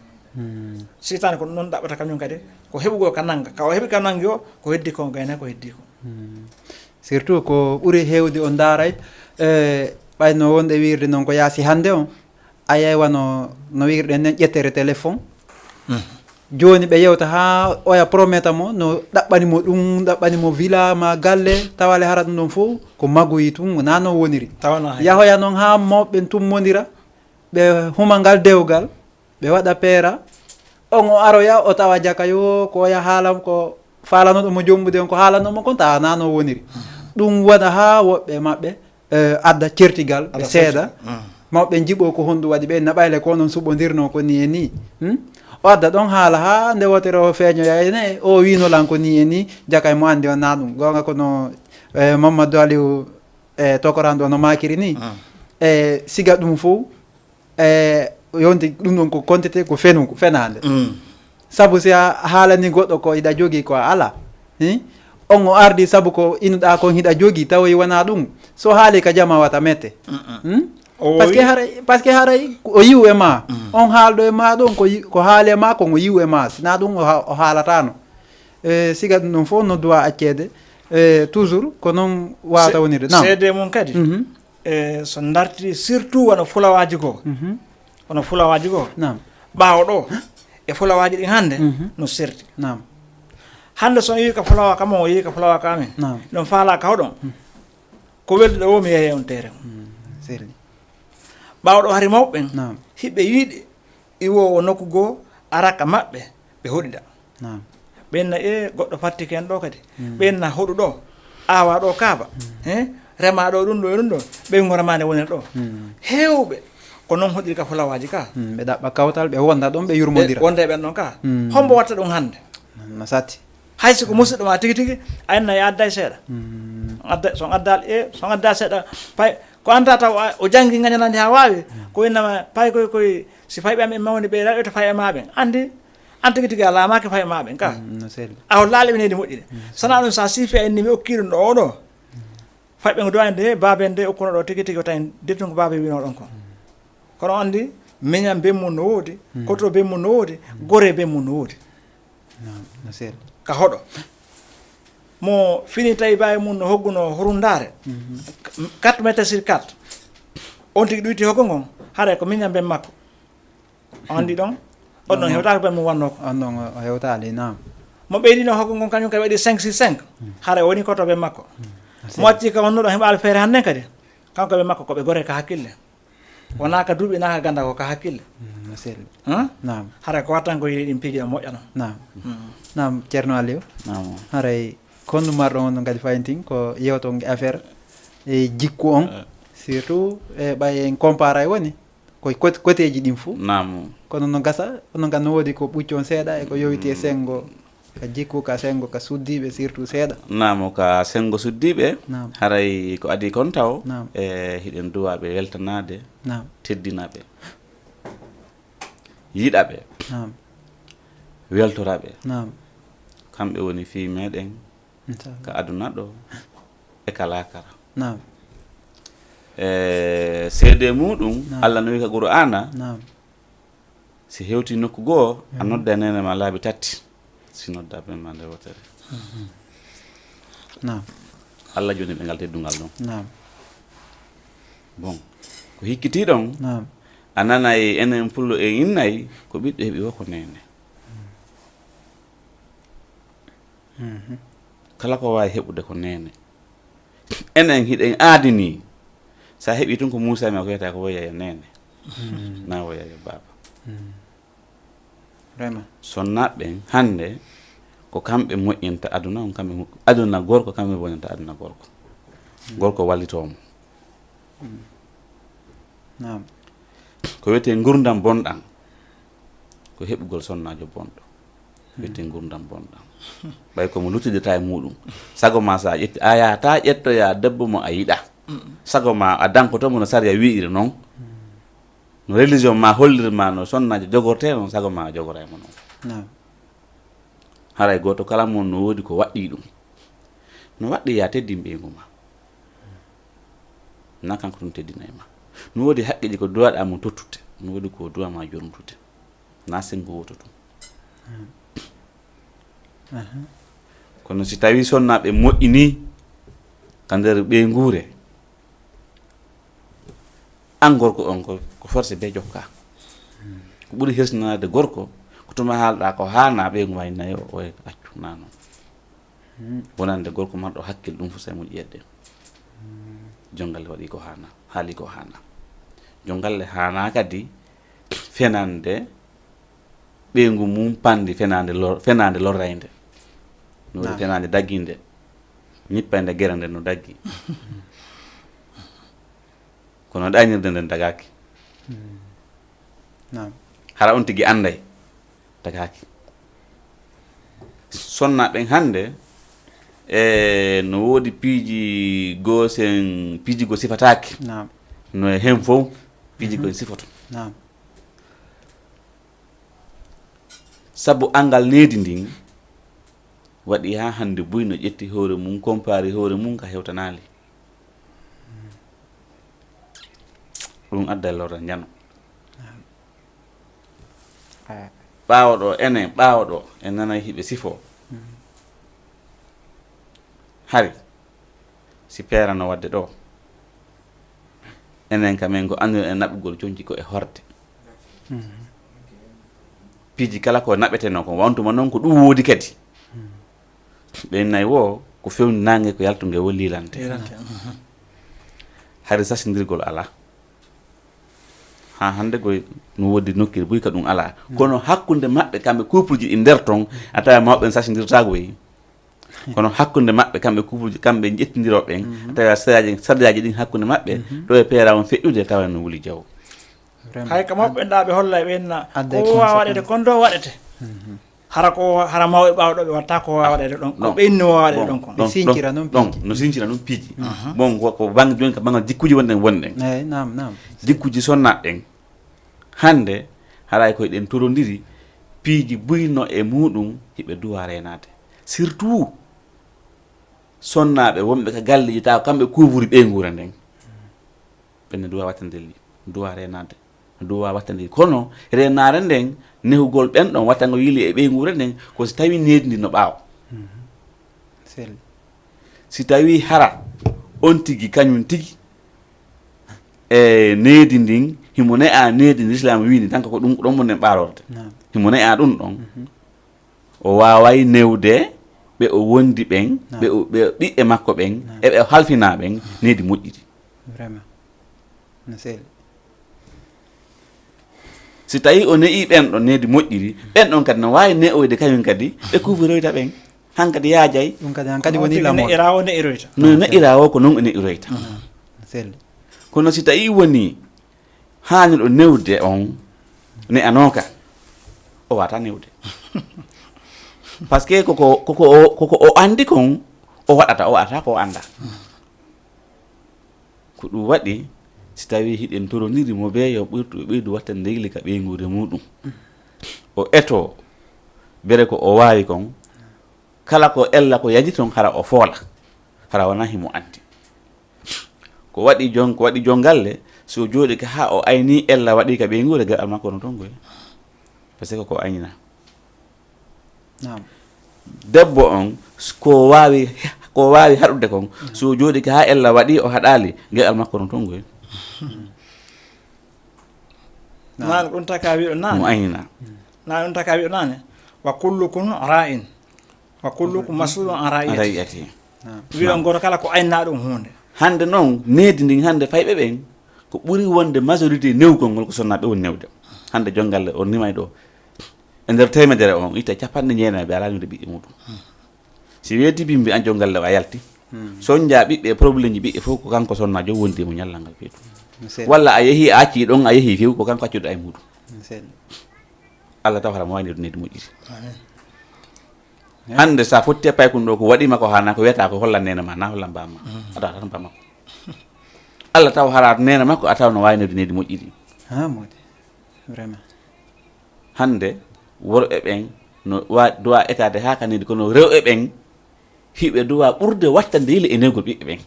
Seytaane ko ɗum ɗon ɗaɓɓata kañum kadi, ko heɓugol ka nanga. Ka o heɓi ka nangi o, ko heddi ko o gayna ko heddi ko. Surtout ko ɓuri heewde o ndaaray, e, ɓay no wonde wiirde noon ko yaasi hannde on, a yiyay wano no wiirɗen nen ƴettere téléphone. Jooni ɓe yewta haa oya prometa mo, no ɗaɓɓani mo ɗum, ɗaɓɓani mo villa ma galle, tawa le hara ɗum ɗon fof ko magoyi tun, wonaa no woniri. Tawana hay. Yahoya noon haa mawɓe tummondira, ɓe huma ngal dewgal, ɓe waɗa peera. On o aroya, o tawa jaka yo, ko oya haala, ko faalano ɗum mo jombude on, ko haalano mo kon, tawa naa no woniri. Ɗum wona haa woɓɓe maɓɓe, eh, adda certigal, ɓe seeda. Mawɓe njiɓo ko honɗum waɗi ɓe, naɓayle ko non suɓondirno ko ni e ni. Hmm? O adda ɗon haala haa nde wotere o feeñoya ene, o wiino lan ko ni e ni, jaka e mo andi on naa ɗum. Goonga kono, eh, Mamadou Aliou, eh, tokoranɗo no maakiri ni. Eh, siga ɗum fof, e yonti ɗum ɗon ko kontete ko fenu, ko fenaande. Sabu si a haalani goɗɗo ko iɗa jogii ko a alaa, hi? On o ardi sabu ko inuɗaa kon hiɗa jogii, tawi wonaa ɗum. So haali ka jama wata mette. Hmm? Parce que haray, parce que haray o yiw e ma. On haalɗo e ma ɗon ko yi-, ko haali e ma kon o yiw e ma. Sinaa ɗum o ha-, o haalatano. E siga ɗum ɗon fof no duwa accede. E toujours ko noon wata wonirde. Naam. Seede mum kadi. E so darti surtout wano fulawaaji goo. Wano fulawaaji goo. Naam. Ɓaawo ɗo, e fulawaaji ɗin hannde, no serti. Naam. Hannde so on yii ka fulawa ka mon, o yii ka fulawa ka amen. Naam. Ɗon faalaa ka hoɗon. Ko welduɗo wo mi yehi on teere. Serti. Ɓaawo ɗo hari mawɓe ɓen, naam, hiɓe yiɗi iwoowo nokku goo ara ka maɓɓe, ɓe hoɗida. Naam. Ɓen na, e, goɗɗo fattike en ɗo kadi. Ɓen na hoɗu ɗo, awa ɗo kaaba. He? Rema ɗo ɗum ɗo e ɗum ɗo. Ɓeyngu remaande woni ɗo. Heewɓe ko noon hoɗiri ka fulawaaji ka. Ɓe ɗaɓɓa kawtal, ɓe wonda ɗon, ɓe yurmondira. Ɓe wonda e ɓen ɗon ka. Hombo watta ɗum hannde? No satti. Hay si ko musidɗo ma tigi tigi, a inna ya adday seeɗa. Adda, so on addaali, e, so on addaali seeɗa, pay, ko anta taw a, o janngi ngañanandi haa waawi, ko innama pay koy, koy, si fay ɓe am en mawni ɓe, laɗo to fay e ma ɓen. Anndi, an tigi tigi a laamaaki fay e ma ɓen ka. No selli. A hollaali ɓe neydi moƴƴiri. Sana ɗum sa siifi a inni mi okki ɗum ɗo o ɗo. Fay ɓe ngo duwani de, baaben de okkuno ɗo tigi tigi o tawi dettungo baabe wino ɗon kon. Kono anndi, miñan ben mum no woodi, koto ben mum no woodi, gore ben mum no woodi. No, no selli. Ka hoɗo. Mo fini tawi baawi mum no hogguno horundaare, quatre mètres sur quatre. On tigi ɗuyti hoggo ngon, haray ko miñan ben makko. On anndi ɗon, on ɗon hewtaaki ben mum wannoo ko. On ɗon o hewtaali, naam. Mo ɓeydino hoggo ngon kañum kadi waɗi cinq sur cinq, haray woni koto ben makko. Mo acci ka wonno ɗon heɓaali feere hannden kadi. Kanko ɓe makko ko ɓe gore ka hakkille. Wonaa ka duuɓi, naa ka ganda, ko ka hakkille. Mm, no selli. Hein? Naam. Hara ko wattan ko yiɗi ɗin piiji ɗo moƴƴano. Naam. Mm. Naam, Ceerno Aliou. Naam. Haray kondu marɗo on no kadi fayin tin ko yewto on e affaire e jikku on. Surtout e ɓay en compara e woni. Ko kot- koteeji ɗin fuu. Naam. Kono no gasa, onon kan no woodi ko ɓucci on seeɗa e ko yowiti e sengo. Ka jikku, ka sengo, ka suddiiɓe surtout seeɗa. Naam, ka sengo suddiiɓe. Naam. Haray ko adii kon taw. Naam. E hiɗen duwa ɓe weltanaade, Naam. teddina ɓe, yiɗa ɓe, Naam. weltora ɓe. Naam. Kamɓe woni fii meɗen Inchallah. Ka aduna ɗo e ka laakara. Naam. E seede muɗum, Naam. Allah no wi ka Qur'aana, Naam. Si hewti nokku goo, a nodda neene ma laabi tati, si nodda ben ma nde wootere. Naam. Allah joni ɓe ngal teddungal ɗon. Naam. Bon, ko hikkiti ɗon, Naam. a nanay enen pullo en innay, ko ɓiɗɗo heɓi wo ko neene. Mhm. Kala ko waawi heɓude ko neene. Enen hiɗen aadini. Sa heɓi tun ko Muusa ma ko wiyata ko woya yo neene. Na woya yo baaba. Mm. Vraiment. Sonnaaɓe ɓen hannde ko kamɓe moƴƴinta aduna on, kamɓe mo- aduna gorko, kamɓe bonanta aduna gorko. Gorko wallitoo mo. Naam. Ko wiyetee ngurdam bonɗam, ko heɓugol sonnaajo bonɗo. Ko wiyetee ngurdam bonɗam. Ɓay ko mo luttidata e muɗum. Sago ma sa ƴetti, a yahata ƴettoya debbo mo a yiɗa. Sago ma a dankoto mo no sariya wi'iri non. No religion ma holliri ma no sonnaajo jogortee non, sago ma a jogoray mo non. Naam. Haray gooto kala mon no woodi ko waɗɗii ɗum. No waɗɗii ya teddin ɓeyngu ma. Na kanko ɗum teddinay ma. No woodi haqqeeji ko duwaɗaa mo tottude. No woodi ko duwa ma jormutude. Na sengo woto ɗum. Aha. Kono si tawii sonnaaɓe moƴƴinii ka nder ɓeynguure, an gorko on ko, ko forcé be jokka. Ko ɓuri hersinaade gorko, ko tuma haalɗaa ko haanaa ɓeyngu ma innayo o e accu na non. Wonande gorko marɗo hakkil ɗum fof say moƴƴi yedde. Jongalle waɗi ko haana, haali ko haana. Jongalle haana kadi fenande ɓeyngu mum pandi fenande lor, fenande lorraynde. No waɗi Naam. Fenande dagginde, ñippande gere nde no daggi. Kono ɗaynirde nden dagaaki. Naam. Hara on tigi anday dagaaki. Sonnaaɓe ɓen hannde e no woodi piiji goosen, piiji go sifataaki. Naam. No e hen fof piiji go en sifoto. Naam. Sabu anngal needi ndin waɗi haa hannde buy no ƴetti hoore mum, kompaari hoore mum ka hewtanaali. Ɗum adda lorra njano. Ah. Ɓaawo ɗo, enen ɓaawo ɗo, en nanay hiɓe sifo. Hari, si peera no waɗde ɗo, enen kam en ko annduɗen e naɓugol conci ko e horde. Piiji kala ko naɓetenoo kon, wantuma noon ko ɗum woodi kadi. Ɓen nay wo, ko fewndi naange ko yaltunge wo liilante. Hari sasindirgol alaa. Haa hannde koy no woodi nokkeeli buy ka ɗum alaa. Kono hakkunde maɓɓe kamɓe couple ji ɗi nder ton, a tawa mawɓe en sasindirtaako wey. Kono hakkunde maɓɓe kamɓe couple ji, kamɓe ƴettindirooɓe ɓen, a tawa sadaaji, sadaaji ɗin hakkunde maɓɓe, ɗo e peera on feƴƴude tawa no wuli jaw. Vraiment. Hay ka mawɓe ɓen ɗa ɓe holla ɓe inna Adday ko kon wawa sabu. Waɗede kon ɗo waɗete. Hara ko hara mawɓe ɓaawo ɗo ɓe watta ko wawa waɗede ɗon. Ko ɓe inni wawa waɗede ɗon kon. Ɓe sincira noon ɗon piiji. No sincira noon piiji. Bon, ko, ko bannge jooni ka banngal jikkuuji wonɗen wonɗen. Eyi, naam, naam. Jikkuuji sonnaaɓe ɓen hannde haray koye ɗen torondiri piiji buy no e muɗum hiɓe duwa reenaade. Surtout sonnaaɓe wonɓe ka galleeji tawa kamɓe kuuburi ɓeynguure nden. Ɓen ne duwa wattande li, duwa reenaade, duwa wattande li. Kono reenaare nden, nehugol ɓen ɗon watta ngo yili e ɓeynguure nden, ko si tawi needi ndi no ɓaawo. Selli. Si tawi hara on tigi kañum tigi e needi ndin, himo ne'a needi ndi Lislaam wiini, tan ko ɗum, ko ɗon mo nden ɓaarorde. Naam. Himo ne'a ɗum ɗon. O waaway newde ɓe o wondi ɓen, ɓe o, ɓe ɓiɓɓe makko ɓen, e ɓe o halfinaa ɓen, needi moƴƴiri. Vraiment. No selli. Si tawi o ne'i ɓen ɗon needi moƴƴiri, ɓen ɗon kadi no waawi ne'oyde kañum kadi ɓe kufiroyta ɓen. Hankadi yaajay. Ɗum kadi hankadi woni lamoɗo ne'ira o ne'iroyta. No ne'ira o ko non o ne'iroyta. Selli. Kono si tawi woni haaniɗo newde on ne'anooka, o wata newde. Parce que koko koko o koko o andi kon o waɗata, o waɗata ko o anda. Ko ɗum waɗi, si tawi hiɗen toroniri mo bee yo ɓurtu ɓeydu wattande yigli ka ɓeynguure muɗum, o eto bere ko o waawi kon. Kala ko ella ko yaji ton hara o foola, hara wona himo anndi. Ko waɗi jon ko waɗi jongalle, si o jooɗi ka haa o ayni ella waɗi ka ɓeynguure, gaɗal makko no ton koy. Parce que ko aynina. Naam. Debbo on, ko waawi ko waawi haɗude kon, so jooɗi ka haa ella waɗi o haɗaali, gaɗal makko no ton koy. Naane ɗum taka wiɗo naane. Mo aynina. Naane ɗum taka wiɗo naane. Wa kullukum ra'in. Wa kullukum mas'ulun an ra'iyati. Ra'iyati. Wiɗo ngoro kala ko aynaa ɗum huunde. Hannde noon, needi ndin hannde fayɓe ɓen, ko ɓuri wonde majorité newgol ngol ko sonnaaɓe woni newde. Hannde jongalle on nimay ɗo. E nder teemedere on, itta capanɗe jeenayi ɓe alaa newde ɓiɓɓe muɗum. Si weeti bimbi an jongalle o a yalti. Sonja ɓiɓɓe e problème ji ɓiɓɓe fof ko kanko sonnaajo wondi mo ñallal ngal feetu. Walla a yehi a acci ɗon a yehi few ko kanko accuɗo ay muɗum. Allah taw hara mo wayni needi moƴƴiri. Hannde sa fotti e paykun ɗo ko waɗima ko hana ko wiyata ko hollan nene ma na hollan bamma. A tawa tan bamma ko. Allah taw hara nene makko a taw no wayni needi moƴƴiri. Ha mode. Vraiment. Hannde worɓe ɓen no wa duwa etade ha kanidi kono rewɓe ɓen hiɓe duwa ɓurde wattande yile e newgol ɓiɓɓe ɓen.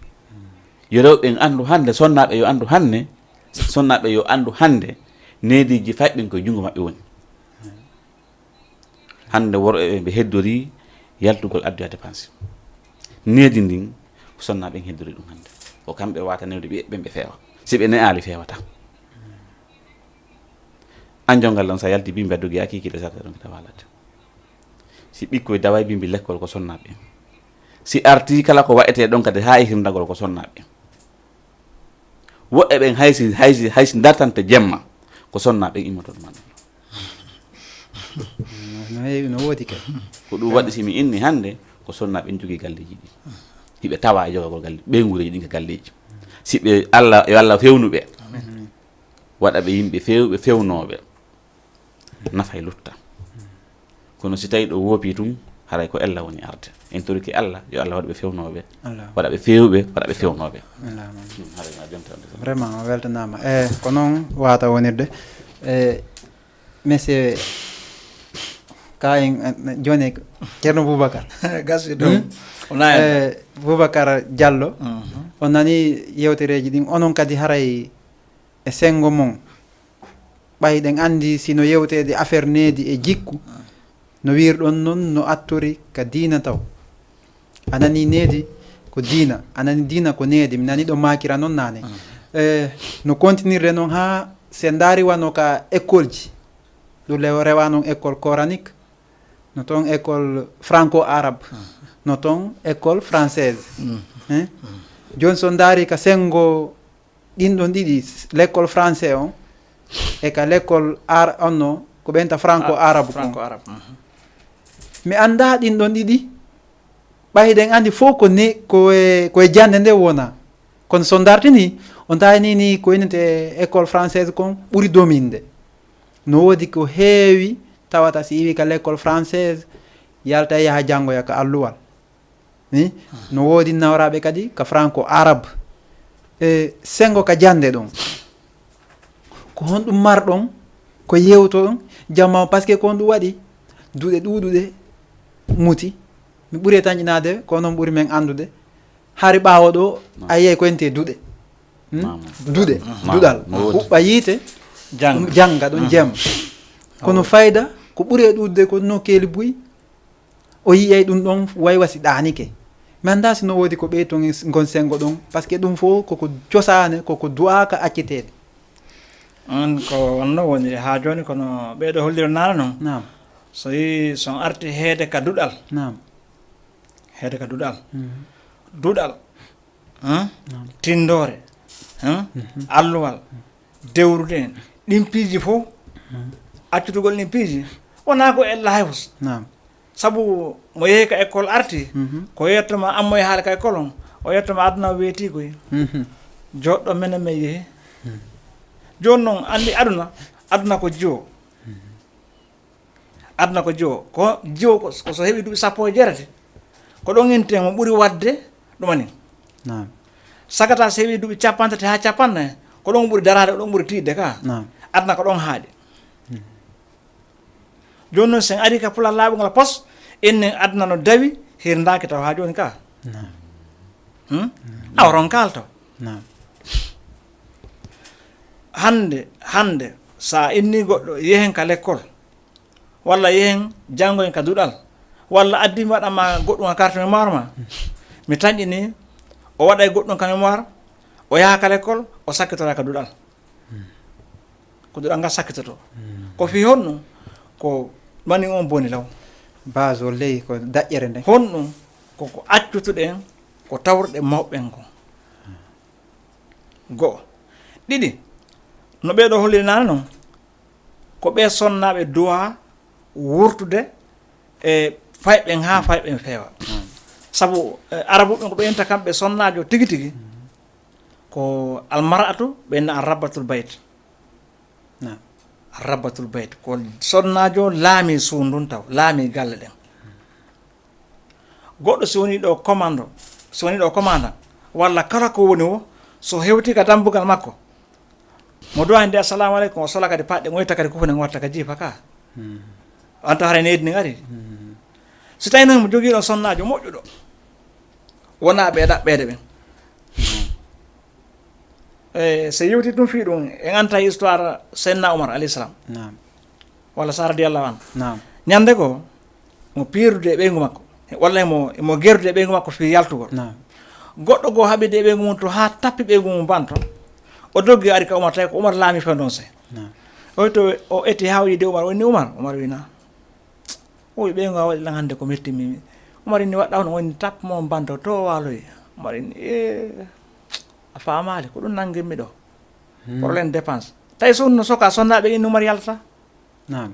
Yo rewɓe ɓen anndu hannde sonnaaɓe yo anndu hannde sonnaaɓe yo anndu hannde neediji fayɓe ɓen koye junngo maɓɓe woni. Hannde worɓe ɓe ɓe heddori yaltugol addoya dépense. Needi ndin ko sonnaaɓe ɓen heddori ɗum hannde. Ko kamɓe wata newde ɓiɓɓe ɓen ɓe feewa. Si ɓe ne'aali feewata. An jongal ɗon sa yalti bimbi a dogi a kiikiiɗe sarta ɗon kita walade. Si ɓikkoy daway bimbi lekkol ko sonnaaɓe. Si arti kala ko wa'etee ɗon kadi haa e hirndagol ko sonnaaɓe. Woɓɓe ɓen haysi haysi haysi dartante jemma ko sonnaaɓe ɓen immotoɗo man. No heewi no woodi kay. Ko ɗum waɗi si mi inni hannde ko sonnaaɓe ɓen jogii galleeji ɗi. Hiɓe tawa e jogagol galle ɓeynguureeji ɗin ka galleeji. Si ɓe Allah yo Allah fewnu ɓe. Waɗa ɓe yimɓe feewɓe fewnooɓe. Nafa e lutta. Kono si tawi ɗo woopi tun haray ko ella woni arde en toriki allah yo allah waɗa ɓe fewnooɓe. Waɗa ɓe feewɓe waɗa ɓe fewnooɓe. Vraiment o weltanaama e ko noon wata wonirde e monsieur ka en joni ceerno boubacar. Gasi ɗum. E boubacar diallo, on nani yewtereeji ɗin onon kadi haray e senngo mon. Ɓay ɗen anndi si no yewteede affaire needi e jikku, no wiirɗon non no attori ka diina taw. A nanii needi ko diina, a nanii diina ko needi, mi nanii ɗo maakira non naane. Eh, no kontinirde non haa se ndaari wano ka école ji, ɗum le rewa non école coranique, no toon école franco arabe, no toon école française. Hein? Jooni so ndaari ka senngo ɗin ɗon ɗiɗi, l'école français on e ka l'école ar onno ko ɓenta franco arabe kon. Mi annda ɗin ɗon ɗiɗi ɓay ɗen anndi fof ko ni ko e ko e jannde nde wona. Kono so dartini on tawi ni ni ko innete école française kon ɓuri dominde. No woodi ko heewi tawata si iwi ka l'école française yalta yaha janngoya ka alluwal. Ni no woodi nawraaɓe kadi ka franco arabe. E senngo ka jannde ɗon ko honɗum marɗon ko yewtoɗon jamma on? Parce que ko honɗum waɗi duɗe ɗuuɗuɗe muti mi ɓuri e tanƴinaade ko noon ɓuri men anndude. Hari ɓaawo ɗo a yiyay ko ente duɗe. Duɗe duɗal huɓɓa yiite jannga ɗon jemma. Kono fayda ko ɓuri e ɗuuɗude ko nokkeeli buy. O yiyay ɗum ɗon waywa si ɗaanike. Mi annda si no woodi ko ɓey ton ngon senngo ɗon parce que ɗum fof koko cosaane koko du'aaka acceteede. On ko wonno woni haa jooni kono ɓeyɗo holliro naana noon. Naam. So yi son arti heede ka duɗal. Naam. Heede ka duɗal. Duɗal. Tindoore. Hein? Alluwal, dewrude en, ɗin piiji fof, accutugol ɗin piiji, wonaa ko ella hay fus. Naam. Sabu mo yehi ka école arti, ko yettoma ammo e haali ka école on, o yettoma aduna o weeti koy. Joɗɗo menen men yehi. Jooni noon, anndi aduna, aduna ko jiwo. Aduna ko jiwo. Ko jiwo ko, ko so heɓi duuɓi sappo e jeetati, ko ɗon inten mo ɓuri waɗde ɗumanin. Naam. Sagata so heɓi duuɓi capanɗe tati haa capanɗe nayi, ko ɗon ɓuri daraade, ko ɗon ɓuri tiiɗde ka. Naam. Aduna ko ɗon haaɗi. Jooni noon, sen ari ka pulal laaɓungal pos, ennen aduna no dawi, hirndaaki taw haa jooni ka. Naam. Hmm? Awa ron kaalto. Naam. Hannde, hannde, so a inni goɗɗo, yehen ka lekkol, walla yehen janngoyen ka duɗal, walla addi mi waɗan ma goɗɗum ka carte mémoire ma, mi tanƴini, o waɗay goɗɗum ka mémoire, o yaha ka lekkol, o sakkitora ka duɗal. Ko duɗal ngal sakkitoto. Ko fii honɗum? Ko mani on boni law. Base o ley ko daƴƴere nde. Honɗum? Ko ko accutuɗen, ko tawruɗen mawɓe ɓen kon. Go'o. Ɗiɗi, no ɓee ɗoo holliri naane non, ko ɓee sonnaaɓe duwaa wurtude e fayɓe ɓen haa fayɓe ɓen feewa. Sabu, eh, Arabu ɓen ko ɓe inta kamɓe sonnaajo tigi tigi, ko almar'atu, ɓe inna arrabbatul bayt. Naam. Arrabbatul bayt, ko sonnaajo laami suudu ndun taw, laami galle ɗen. Goɗɗo so woni ɗo commando, so woni ɗo commandant, walla kala ko woni wo, so hewti ka dambugal makko, mo duwani de assalamu aleykum, o sola kadi paɗɗe, o itta kadi kufune, o watta ka jiifa ka. Hmm. Anta haray neydi ndi ari. Hmm. Si tawi noon mo jogii ɗon sonnaajo moƴƴuɗo, wona ɓe ɗaɓɓeede ɓen. E, so yewti ɗum fii ɗum, en anta histoire Seydina Omar alayhi salam. Naam. Walla sa radiyallahu anhu. Naam. Ñande ko, mo piirude e ɓeyngu makko, walla emo, emo gerdude e ɓeyngu makko fii yaltugol. Naam. Goɗɗo goo haɓide e ɓeyngu mum to haa tappi ɓeyngu mum banto. O doggi ari ka Umar, tawi ko Umar laami fewndo on se. Naam. O to, o eti haa o yiide Umar, o inni, "Umar?" Umar wi, "Naa." O wi, "Ɓeyngu a waɗi lan hannde ko metti mi." Umar inni, "Waɗɗa hono?" O inni, "Tappo mo banto to o waaloyi." Umar inni, "Ee, a faamaali, ko ɗum nanngimmi ɗo. Hmm. Problème dépense." Tawi so no soka, sonnaaɓe inni Umar yaltata. Naam.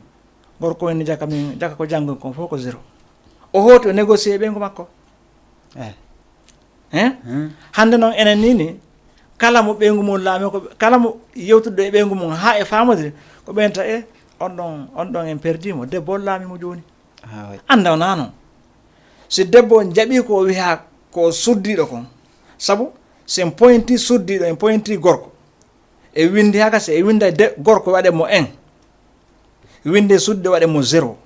Gorko en jaka min, jaka ko janngun kon fof ko zéro. O hooti o négocier ɓeyngu makko. Eh. Hein? Hmm. Hannde noon enen ni ni, kala mo ɓeyngu mum laami ko, kala mo yewtude e ɓeyngu mum haa e faamodire, ko ɓeynta e on ɗon, on ɗon en perdi mo, debbo on laami mo jooni. Ah, oui. Annda o naa noon. Si debbo on jaɓii ko o wiyaa ko suddiiɗo kon, sabu si en pointi suddiiɗo, en pointi gorko, e winndi haka, si e winnda de-, gorko waɗe mo un, winnde sudde waɗe mo zéro.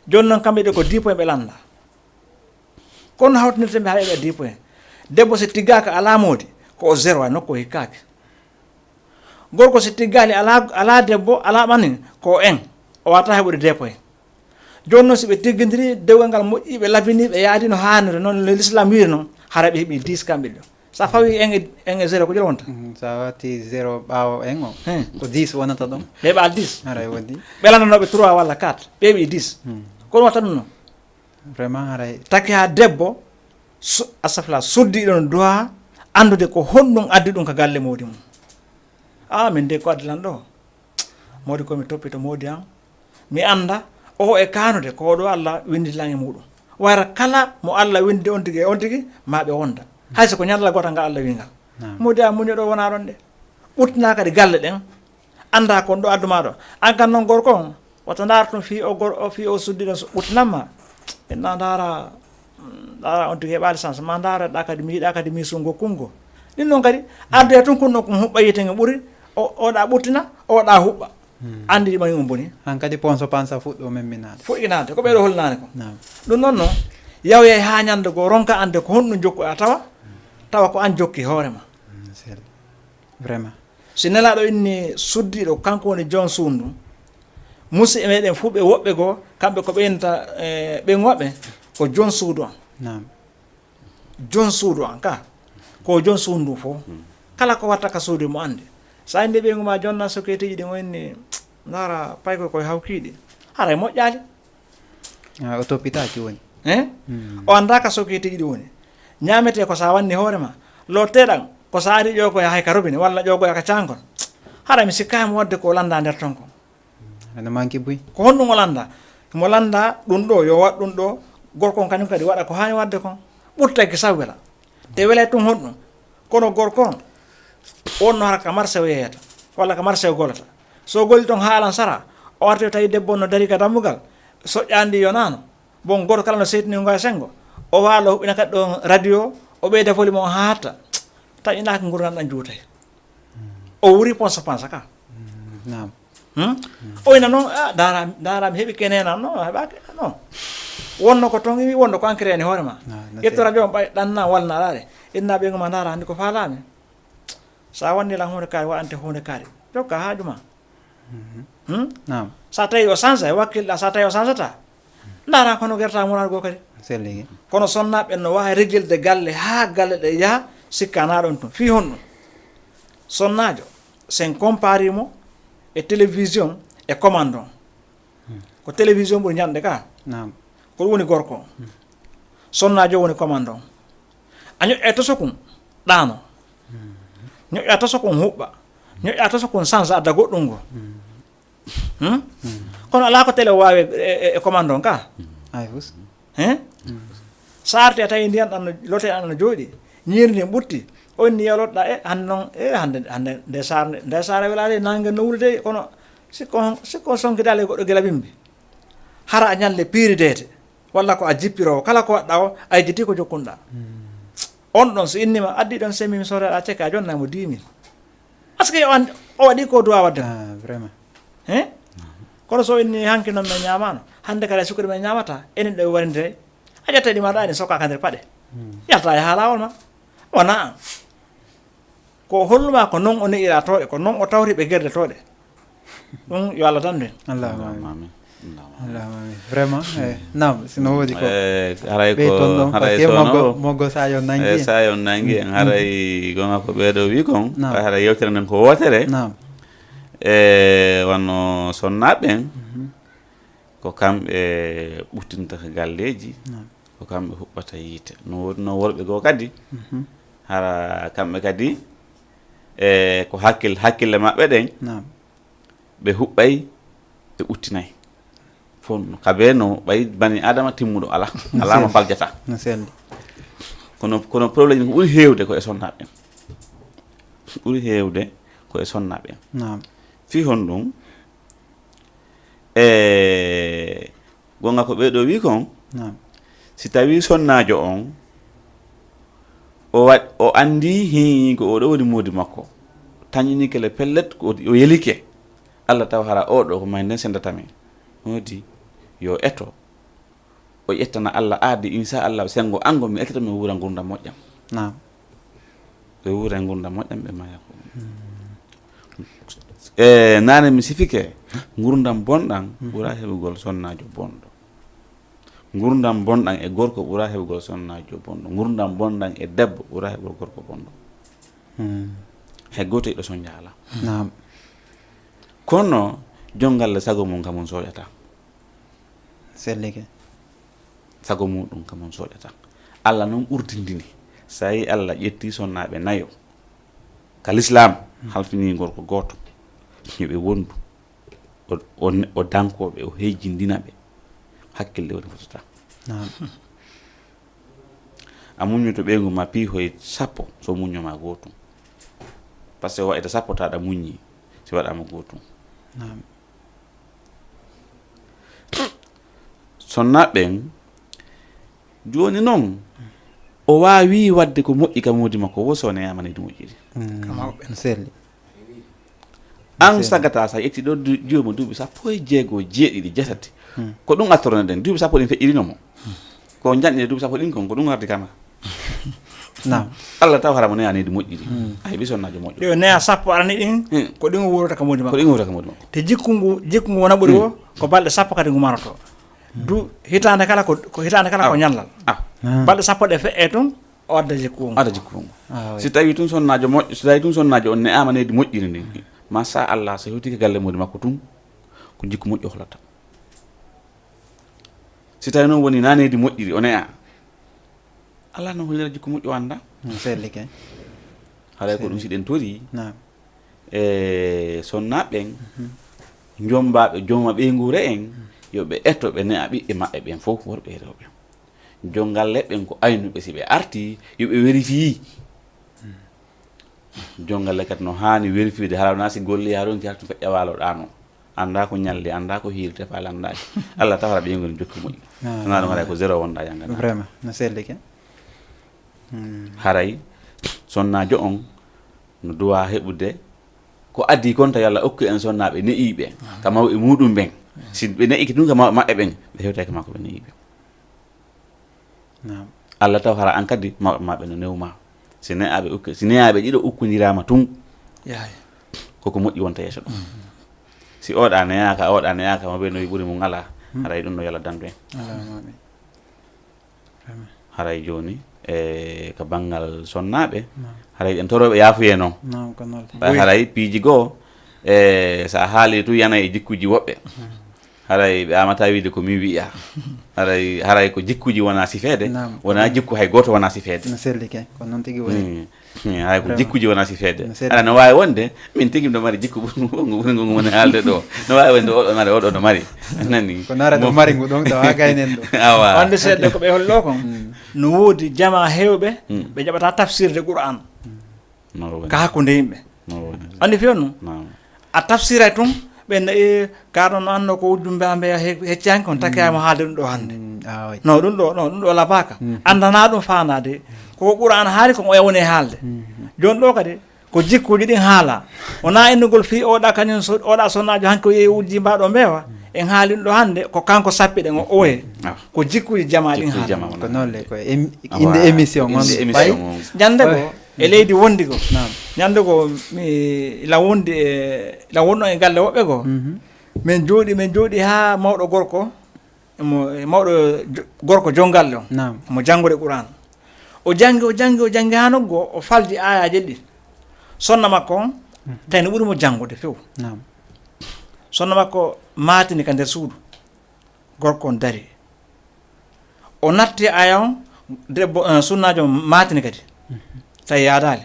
Jooni noon, kamɓe ɗe ko dix points ɓe lannda. Kono hawtinirte ɓe haɗa heɓa dix points. Debbo si tiggaaka alaa moodi, ko o zéro, a nokku o hikkaaki. Gorko si tiggaali alaa, alaa debbo, alaa ɓanin, ko o un, o waawataa heɓude deux points. Jooni noon, si ɓe tiggindiri, dewgal ngal moƴƴi, ɓe labini, ɓe yaadi no haaniri, noon no l'islam wiiri noon, hara ɓe heɓi dix kamɓe ɗo. So a fawi un e, un e zéro, ko jolo wonta? Mhm, so a watti zéro ɓaawo un o, hmm, ko dix wonata ɗon. Ɓe ɓaal dix. Haray woni. Ɓe landanooɓe trois walla quatre, ɓe ɓe dix. Hmm. Kono watta ɗum noon. Vraiment haray. Taki haa debbo, su-, astafurlah, suddiiɗo no duwaa anndude ko honɗum addi ɗum ka galle moodi mum. Ah, min de ko addi lan ɗo. Moodi ko mi toppito moodi an. Mi annda, o e kaanude, ko ɗo Allah winndi lan e muɗum. Wayra kala mo Allah winndi on tigi e on tigi, ma ɓe wonda. Hay so ko ñallal gootal ngal Allah wi ngal. Naam. Moodi an muño ɗo wona ɗon de. Ɓuttinaa kadi galle ɗen. Annda kon ɗo addu ma ɗo. An kan noon gorko on, wata ndaar tun fii o gor-, o fii o suddi ɗon so ɓuttinan ma. Inna ndaara, ndaara on tigi heɓaali sans. Ma ndaara ɗa kadi, mi yiɗa kadi mi sungo kungo. Ɗin noon kadi, addoya tun kun ɗon kun huɓɓa yiite nge ɓuri, o, o ɗa ɓuttina, o ɗa huɓɓa. Hmm. Anndi ɗi ɓaŋi on boni. Han kadi ponso pansa fuɗɗo memminaade. Fuɗɗinaade, ko ɓeɗo holnaade ko. Naam. Ɗum noon noon, yawya haa ñande goo ronka annde ko honɗum jokku a tawa, tawa ko an jokki hoore ma. Hmm, sel. Vraiment. Si Nelaaɗo inni suddiiɗo, kanko woni joon suudu ndun. Musidɓe meɗen fuu ɓe woɓɓe goo, kamɓe ko ɓe innta, eh, ɓen woɓɓe, ko joon suudu an. Naam. Joon suudu an ka, ko joon suudu ndun fof. Hmm. Kala ko watta ka suudu mo anndi. So a inni ɓeyngu ma jonna soketeji ɗin, o inni, ndaara paykoy koye hawkiiɗi. Haray moƴƴaali. Ah, o toppitaaki woni. Eh? Hmm. O anndaa ka soketeji ɗi woni. Ñaametee ko sa wanni hoore ma. Lotteɗan, Ko so ari ƴoogoya hay ka robinet walla ƴoogoya ka caankol, hara mi sikkaama waɗde ko o lannda nder ton kon. Ene manki buy. Ko honɗum o lannda? Mo lannda ɗum ɗo, yo waɗ ɗum ɗo, gorko on kañum kadi waɗa ko haani waɗde kon. Ɓurta ki saw wela. Te welay tun honɗum? Kono gorko on, wonno hara ka marché o yeyata, walla ka marché o golata. So o golli ton haa alan sara, o arti o tawi debbo on no dari ka dammugal, soƴƴaandi yonaano. Bon, gooto kala no seytini ngo e senngo. O waalo huɓɓina kadi ɗo radio, o ɓeyda volume o haa hatta. Taƴinaaki ngurndan ɗan juutay. O wuri ponsa pansa ka. Naam. Hmm? O ina noon, ah, ndaara, ndaara mi heɓi keneenam, non, a heɓaaki, non. Wonno ko toon iwi, wonno ko ankere en e hoore ma. Ƴetto radio on ɓay ɗanna walla naaraare. Inna ɓeyngu ma ndaara hannde ko faalaami. So a wanni lan huunde kaari, waɗante huunde kaari. Jokka haaju ma. Hmm? Naam. So a tawi o sansa, e wakkilɗa, so a tawi o sansata, ndaara kono gerta muraadu goo kadi. Selligi. Kono sonnaaɓe no waawi regilde galle haa galle ɗe yaha, sikka na ɗon tun. Fii honɗum? Sonnaajo, sen compari mo e télévision e commande on. Ko télévision ɓuri ñande ka. Naam. Ko ɗum woni gorko on. Sonnaajo woni commande on. A ñoƴƴa e toso kun, ɗaano. Ñoƴƴa toso kun, huɓɓa. Ñoƴƴa toso kun, sansa, adda goɗɗum ngo. Hmm? Kono alaa ko télé o waawi e, e, e commande on ka. Ay fus. Hein? So arti a tawi ndiyan ɗan no, lote ɗan no jooɗi. Ñiiri ndin ɓutti. On ni yalotoɗa e hannde noon, e hannde, hannde nde saare, nde saare welaade nange no wulde, kono sikko on, sikko on sonkidaale goɗɗo gila bimbi. Hara a ñande piiri deete. Walla ko a jippiroowo, kala ko waɗɗa o, a yejjiti ko jokkunɗa. On ɗon so innima, addi ɗon semi mi soreɗa ceke a jonna mo dix mille. Parce que o andi, o waɗi ko duwa wadde ko. Ah, vraiment. Hein? Kono so inni hanki noon men ñaamano, hannde kala sukkude men ñaamata, enen ɗo warinde, a ƴetta ɗi maɗa ɗi sokka ka nder paɗe. Yalta e haalawol ma. Wona an. Ko holluma ko noon o ne'ira tooɗe, ko noon o tawri ɓe gerde tooɗe. Ɗum yo Allah dandu en. Allahumma amin. Amin. Allahumma amin. Allahumma amin. Vraiment, eh, naam, sino woodi ko. Eh, haray Ɓe ko ton ɗon, parce haray que so moggo, no moggo sayo nangi eh, en. Sayo nangi en haray gonga ko ɓeɗo wi kon. Naam. Haray yewtere nden ko wotere. Naam. E wano sonnaɓe en, Mhm. ko kamɓe ɓuttintata galleji, Naam. ko kamɓe huɓɓata yiite. No woodi no worɓe goo kadi, Mhm. hara kamɓe kadi, e ko hakkil-, hakkille maɓɓe ɗen, Naam. ɓe huɓɓay, ɓe ɓuttinay. Fof no ka be no ɓay bani adama timmuɗo ala, ala mo Sel. Faljata. No selli. Kono, kono problème ko ɓuri heewde ko e sonnaɓe en. Ɓuri heewde ko e sonnaɓe en. Naam. Fii honɗum? E gonga ko ɓeɗo wi kon, Naam. si tawi sonnaajo on, o wa-, o anndi hi ko oɗo woni moodi makko, tañini kele pellet, ko o yelike, Allah taw hara oɗo ko may nden sendata min. Moodi yo eto, o ƴettana Allah aadi, inchallah, sengo ango mi etata mi wuura ngurdam moƴƴam. Naam. Ɓe wuura ngurdam moƴƴam, ɓe maya ko. E nane mi sifike, ngurdam bonɗam ɓura heɓugol sonnaajo bonɗo. Ngurdam bonɗam e gorko ɓura heɓugol sonnaajo bonɗo. Ngurdam bonɗam e debbo ɓura heɓugol gorko bonɗo. Hmm. Hay gooto yiɗo sonja ala. Naam. Kono jongalle sago mum ka mum soƴata. Sellike. Sago muɗum ka mum soƴata. Allah noon ɓurdindini. So tawi Allah ƴetti sonnaɓe nayo ka l'islam, halfini gorko gooto, yo ɓe wondu, o, o, o danko ɓe, o hejjindina ɓe, hakkille woni fotata. Naam. A muññoto ɓeyngu ma piihoy sappo, so muñño ma gootum. Parce que waɗata sappo taɗa muññi si waɗama gootum. Naam. Sonnaɓe ɓen, jooni noon, o waawi waɗde ko moƴƴi ka moodi makko, wo so neyama neydi moƴƴiri. Hmm. Kama o ɓen. No selli. An sagata sa ƴetti ɗo du-, jooma duuɓi sappo e jeego, jeeɗiɗi, jeetati. Hmm. Ko ɗum attorone ɗen, duuɓi sappo ɗin feƴƴirino mo. Ko jañɗe duuɓi sappo ɗin kon, ko ɗum wardi kama. Naam. Allah taw hara mo neyani neydi moƴƴiri. Hmm. A heɓi sonnajo moƴƴo. Ɗo neya sappo arani ɗin, hmm, ko ɗin wuurata ka moodi Ko makko. Ɗin wuurata ka moodi makko. Te jikku ngu, jikku ngu wona ɓuri, hmm, o, ko balɗe sappo kadi ngu maroto. Du, hitaande kala ko, ko hitaande kala ko, ah, ñallal. Ah. Hmm. Balɗe sappo ɗe feƴƴe tun, o adda jikku ngu. Adda jikku ngu. Ah, oui. Si tawi tun sonnajo moƴƴo, si tawi tun sonnajo on ne'ama neydi moƴƴiri ndin. Masha Allah, so hewtike galle moodi makko tun, ko jikku moƴƴo holata. Si tawi noon woni na neydi moƴƴiri, o ne'a. Allah no hollira jikku moƴƴo anda. Hmm, selli kay. Haray ko ɗum si ɗen torii e sonnaaɓe ɓen, njombaaɓe, jooma ɓeynguure en, yo ɓe eto ɓe ne'a ɓiɓɓe maɓɓe ɓen fof, worɓe e rewɓe. Jonngalle ɓen ko aynuɓe, si ɓe artii, yo ɓe werifiyii. Jonngalle kadi no haani werifiyude, hara wonaa si golli haa ronki, haa tun feƴƴa waalo ɗaano. Anndaa ko ñalli, anndaa ko hiiri, tefaali anndaaki. Allah taw hara ɓeynguure jokki moƴƴi. Wonaa ɗum haray ko zéro wonɗaa jannganaa. Vraiment, no selli ke. Haray sonnaajo on no duwaa heɓude ko adii kon, tawi Allah okki en sonnaaɓe ne'iiɓe ka mawɓe muuɗum ɓen. Si ɓe ne'ike tun ka mawɓe maɓɓe ɓen, ɓe hewtay ka makko ɓe ne'iiɓe. Allah taw hara an kadi mawɓe maɓɓe no newmaa. Si ne'aaɓe ukke, si ne'aaɓe ɗiɗo ukkondiraama tun, koko moƴƴi wonta yeeso ɗon. Si oɗa ne'aaka, oɗa ne'aaka, mo ɓe no ɓuri mum alaa, haray ɗum no yala dandu en. Haray jooni, e ka banngal sonnaaɓe, haray ɗen torooɓe yaafuyee noon. Ɓay haray piiji goo, e so a haali tun yanay e jikkuuji woɓɓe. Haray ɓe amataa wiide ko min wi'a. Haray, haray ko jikkuuji wonaa sifeede, wonaa jikku hay gooto wonaa sifeede. No selli ke, ko noon tigi woni. Hay ko jikkuuji wonaa sifeede. Aɗa no waawi wonde, min tigi miɗo mari jikku ɓurngu, ɓurngu, ɓurngu woni haalde ɗo. No waawi wonde oɗo mari, oɗo no mari. Nani? Ko nara ɗo mari ngu ɗon, tawa gaynen ɗo. Awa. Wonde seeɗa ko ɓe holli ɗo kon. No woodi jamaa heewɓe, ɓe jaɓata tafsirde Qur'an. Ka hakkunde yimɓe. Anndi fiyon no? A tafsiray tun, ɓe nde, e, kaɗo no annoo ko wujjum mbe ambe hecci hanki on takkaama haalde ɗum ɗo hannde. No, ɗum ɗo, no, ɗum ɗo labaaka. Anndana ɗum faanaade. Koko Qur'an haali kon oya woni e haalde. Jooni ɗo kadi, ko jikkuuji ɗin haala. Wonaa innugol fii oɗa kañum so-, oɗa sonnaajo hanki o yehi wujji mbaaɗo mbeewa. En haali ɗum ɗo hannde, ko kanko sappiɗen o oye. Ko jikkuuji jamaa ɗin haala. Ko noon le, ko em-, innde émission on. Ñannde goo, e leydi wondi goo. Ñannde goo, mi, ila wondi e, ila wonno e galle woɓɓe goo. Min jooɗi, min jooɗi haa mawɗo gorko, mo, mawɗo jo-, gorko jom galle on. Mo janngude Qur'an. O janngi, o janngi, o janngi haa nokku goo, o falji aayaaje ɗiɗi. Sonna makko on, tawi no ɓuri mo janngude few. Sonna makko maatini ka nder suudu. Gorko on dari. O natti aaya on, debbo, eh, sunnaajo on maatini kadi. Tawi yaadaali.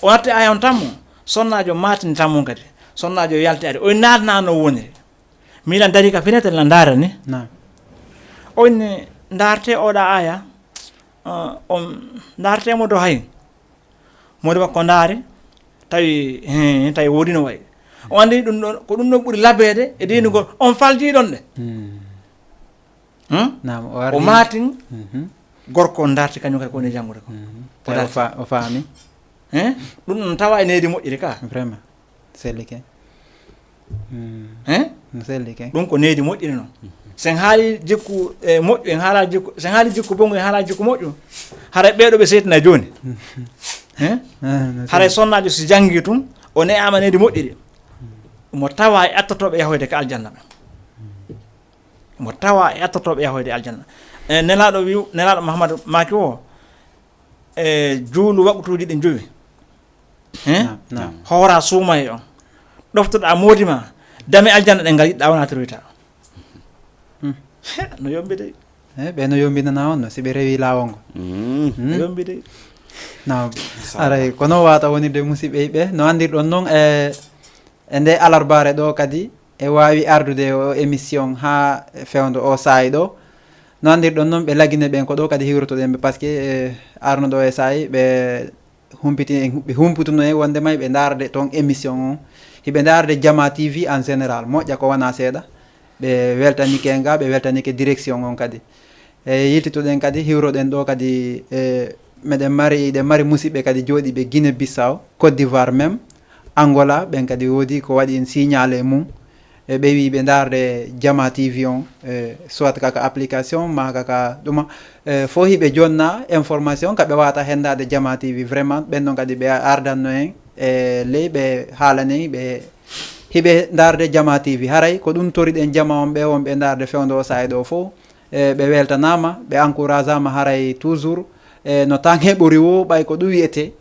O natti aaya on tammo, sonnaajo on maatini tammo kadi. Sonnaajo on yalti ari. O naatna no woniri. Miila dari ka fenêtre la ndaara ni. O inni, ndaarte oɗa aaya. Eh, on ndaarte mo do hay. Moodi makko ndaari, tawi, hee, tawi woodi no wayi. O anndi ɗum ɗo, ko ɗum ɗo ɓuri labeede e diinugol. On faljiiɗon ɗe. Hmm? Naam, o O ardi. maatin, Mhm. gorko on ndaarti kañum kadi ko woni janngude ko. Mhm. O Tawi o ndaarti. fa-, o faami. Hee? Ɗum ɗon tawa e needi moƴƴiri ka. Vraiment. Selli ke. Hmm. Hee? No selli ke. Ɗum ko needi moƴƴiri noon. Sen haali jikku, e, moƴƴu, en haala jikku, sen haali jikku bongu, en haala jikku moƴƴu. Haray ɓeeɗo ɓe seytina jooni. Hee? Ah, no Haray selli. sonnaajo si janngi tun, o ne'aama needi moƴƴiri. Mo tawa e attotooɓe yahoyde ka aljanna ɓen. Mo tawa e attotooɓe yahoyde aljanna. E, Nelaaɗo wi'u, Nelaaɗo Muhammadu maaki o, e, juulu waqtuuji ɗin jowi. Hee? Naam, naam. Hoora suumaye on. Ɗoftoɗaa moodi ma. Dame aljanna ɗen ngal yiɗɗaa wona toroyta. Hmm. He, no yombi dey. Eh, ɓe no yombinana on no, si ɓe rewi laawol ngol. Mm. Hmm? No yombi dey. Naam. Aray, kono wata wonirde musiɓɓe ɓe. No anndirɗon noon, e, e nde alarbaare ɗo kadi, e waawi ardude o émission haa fewndo o saa'i ɗo. No anndirɗon noon, ɓe Lagine ɓen ko ɗo kadi hiwrotoɗen ɓe, parce que, e, arno ɗo e saa'i, ɓe humpiti-, ɓe humputuno en wonde may ɓe ndaarde toon émission on. Hiɓe ndaarde Jama T V en général. Moƴƴa ko wona seeɗa. Ɓe weltanike nga, ɓe weltanike direction on kadi. E yiltituɗen kadi, hiwroɗen ɗo kadi, e meɗen mari, ɗen mari musiɓɓe kadi jooɗiiɓe Guinée Bissau, Côte d'Ivoire même, Angola, ɓen kadi woodi ko waɗi en signalé e mum. E ɓe wi ɓe ndaarde Jama T V on, e soit kaka application, ma kaka ɗuma, e fof hiɓe jonna information ka ɓe wata hendaade Jama T V. Vraiment, ɓen ɗon kadi ɓe ardanno en e ley, ɓe haalani ɓe hiɓe ndaarde Jama T V. Haray ko ɗum toriɗen jama on ɓe wonɓe ndaarde fewndo o saa'i ɗo fof. E ɓe weltanaama, ɓe encourageama haray toujours. E no tan heɓori wo, ɓay ko ɗum wiyetee,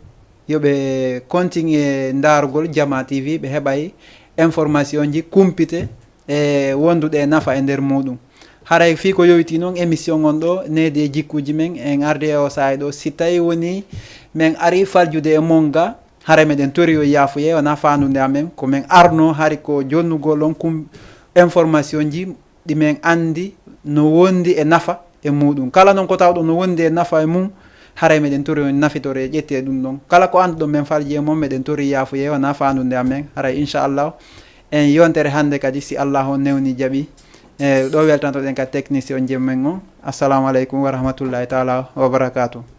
yo ɓe continue ndaarugol Jama T V, ɓe heɓay information ji kumpite e wonduɗe e nafa e nder muɗum. Haray fii ko yowiti noon émission on ɗo, needi e jikkuuji men, en ardi e o saa'i ɗo. Si tawi woni men ari faljude e mon ga, Haray meɗen tori on yaafuyee, wonaa faandude amen, ko men arno hari ko jonnugol on kum information ji ɗi men anndi no wondi e nafa e muɗum. Kala non ko tawɗo no wondi e nafa e mum, haray meɗen tori on nafitore e ƴettee ɗum ɗon. Kala ko annduɗon men farji e mon, meɗen tori yaafuyee, wonaa faandude amen. Haray inchallahu en yontere hannde kadi, si Allahu on newni jaɓi, e ɗo weltantoɗen ka technicien on jemmen on. Assalamu aleykum wa rahmatullahi taala wa barakatuh.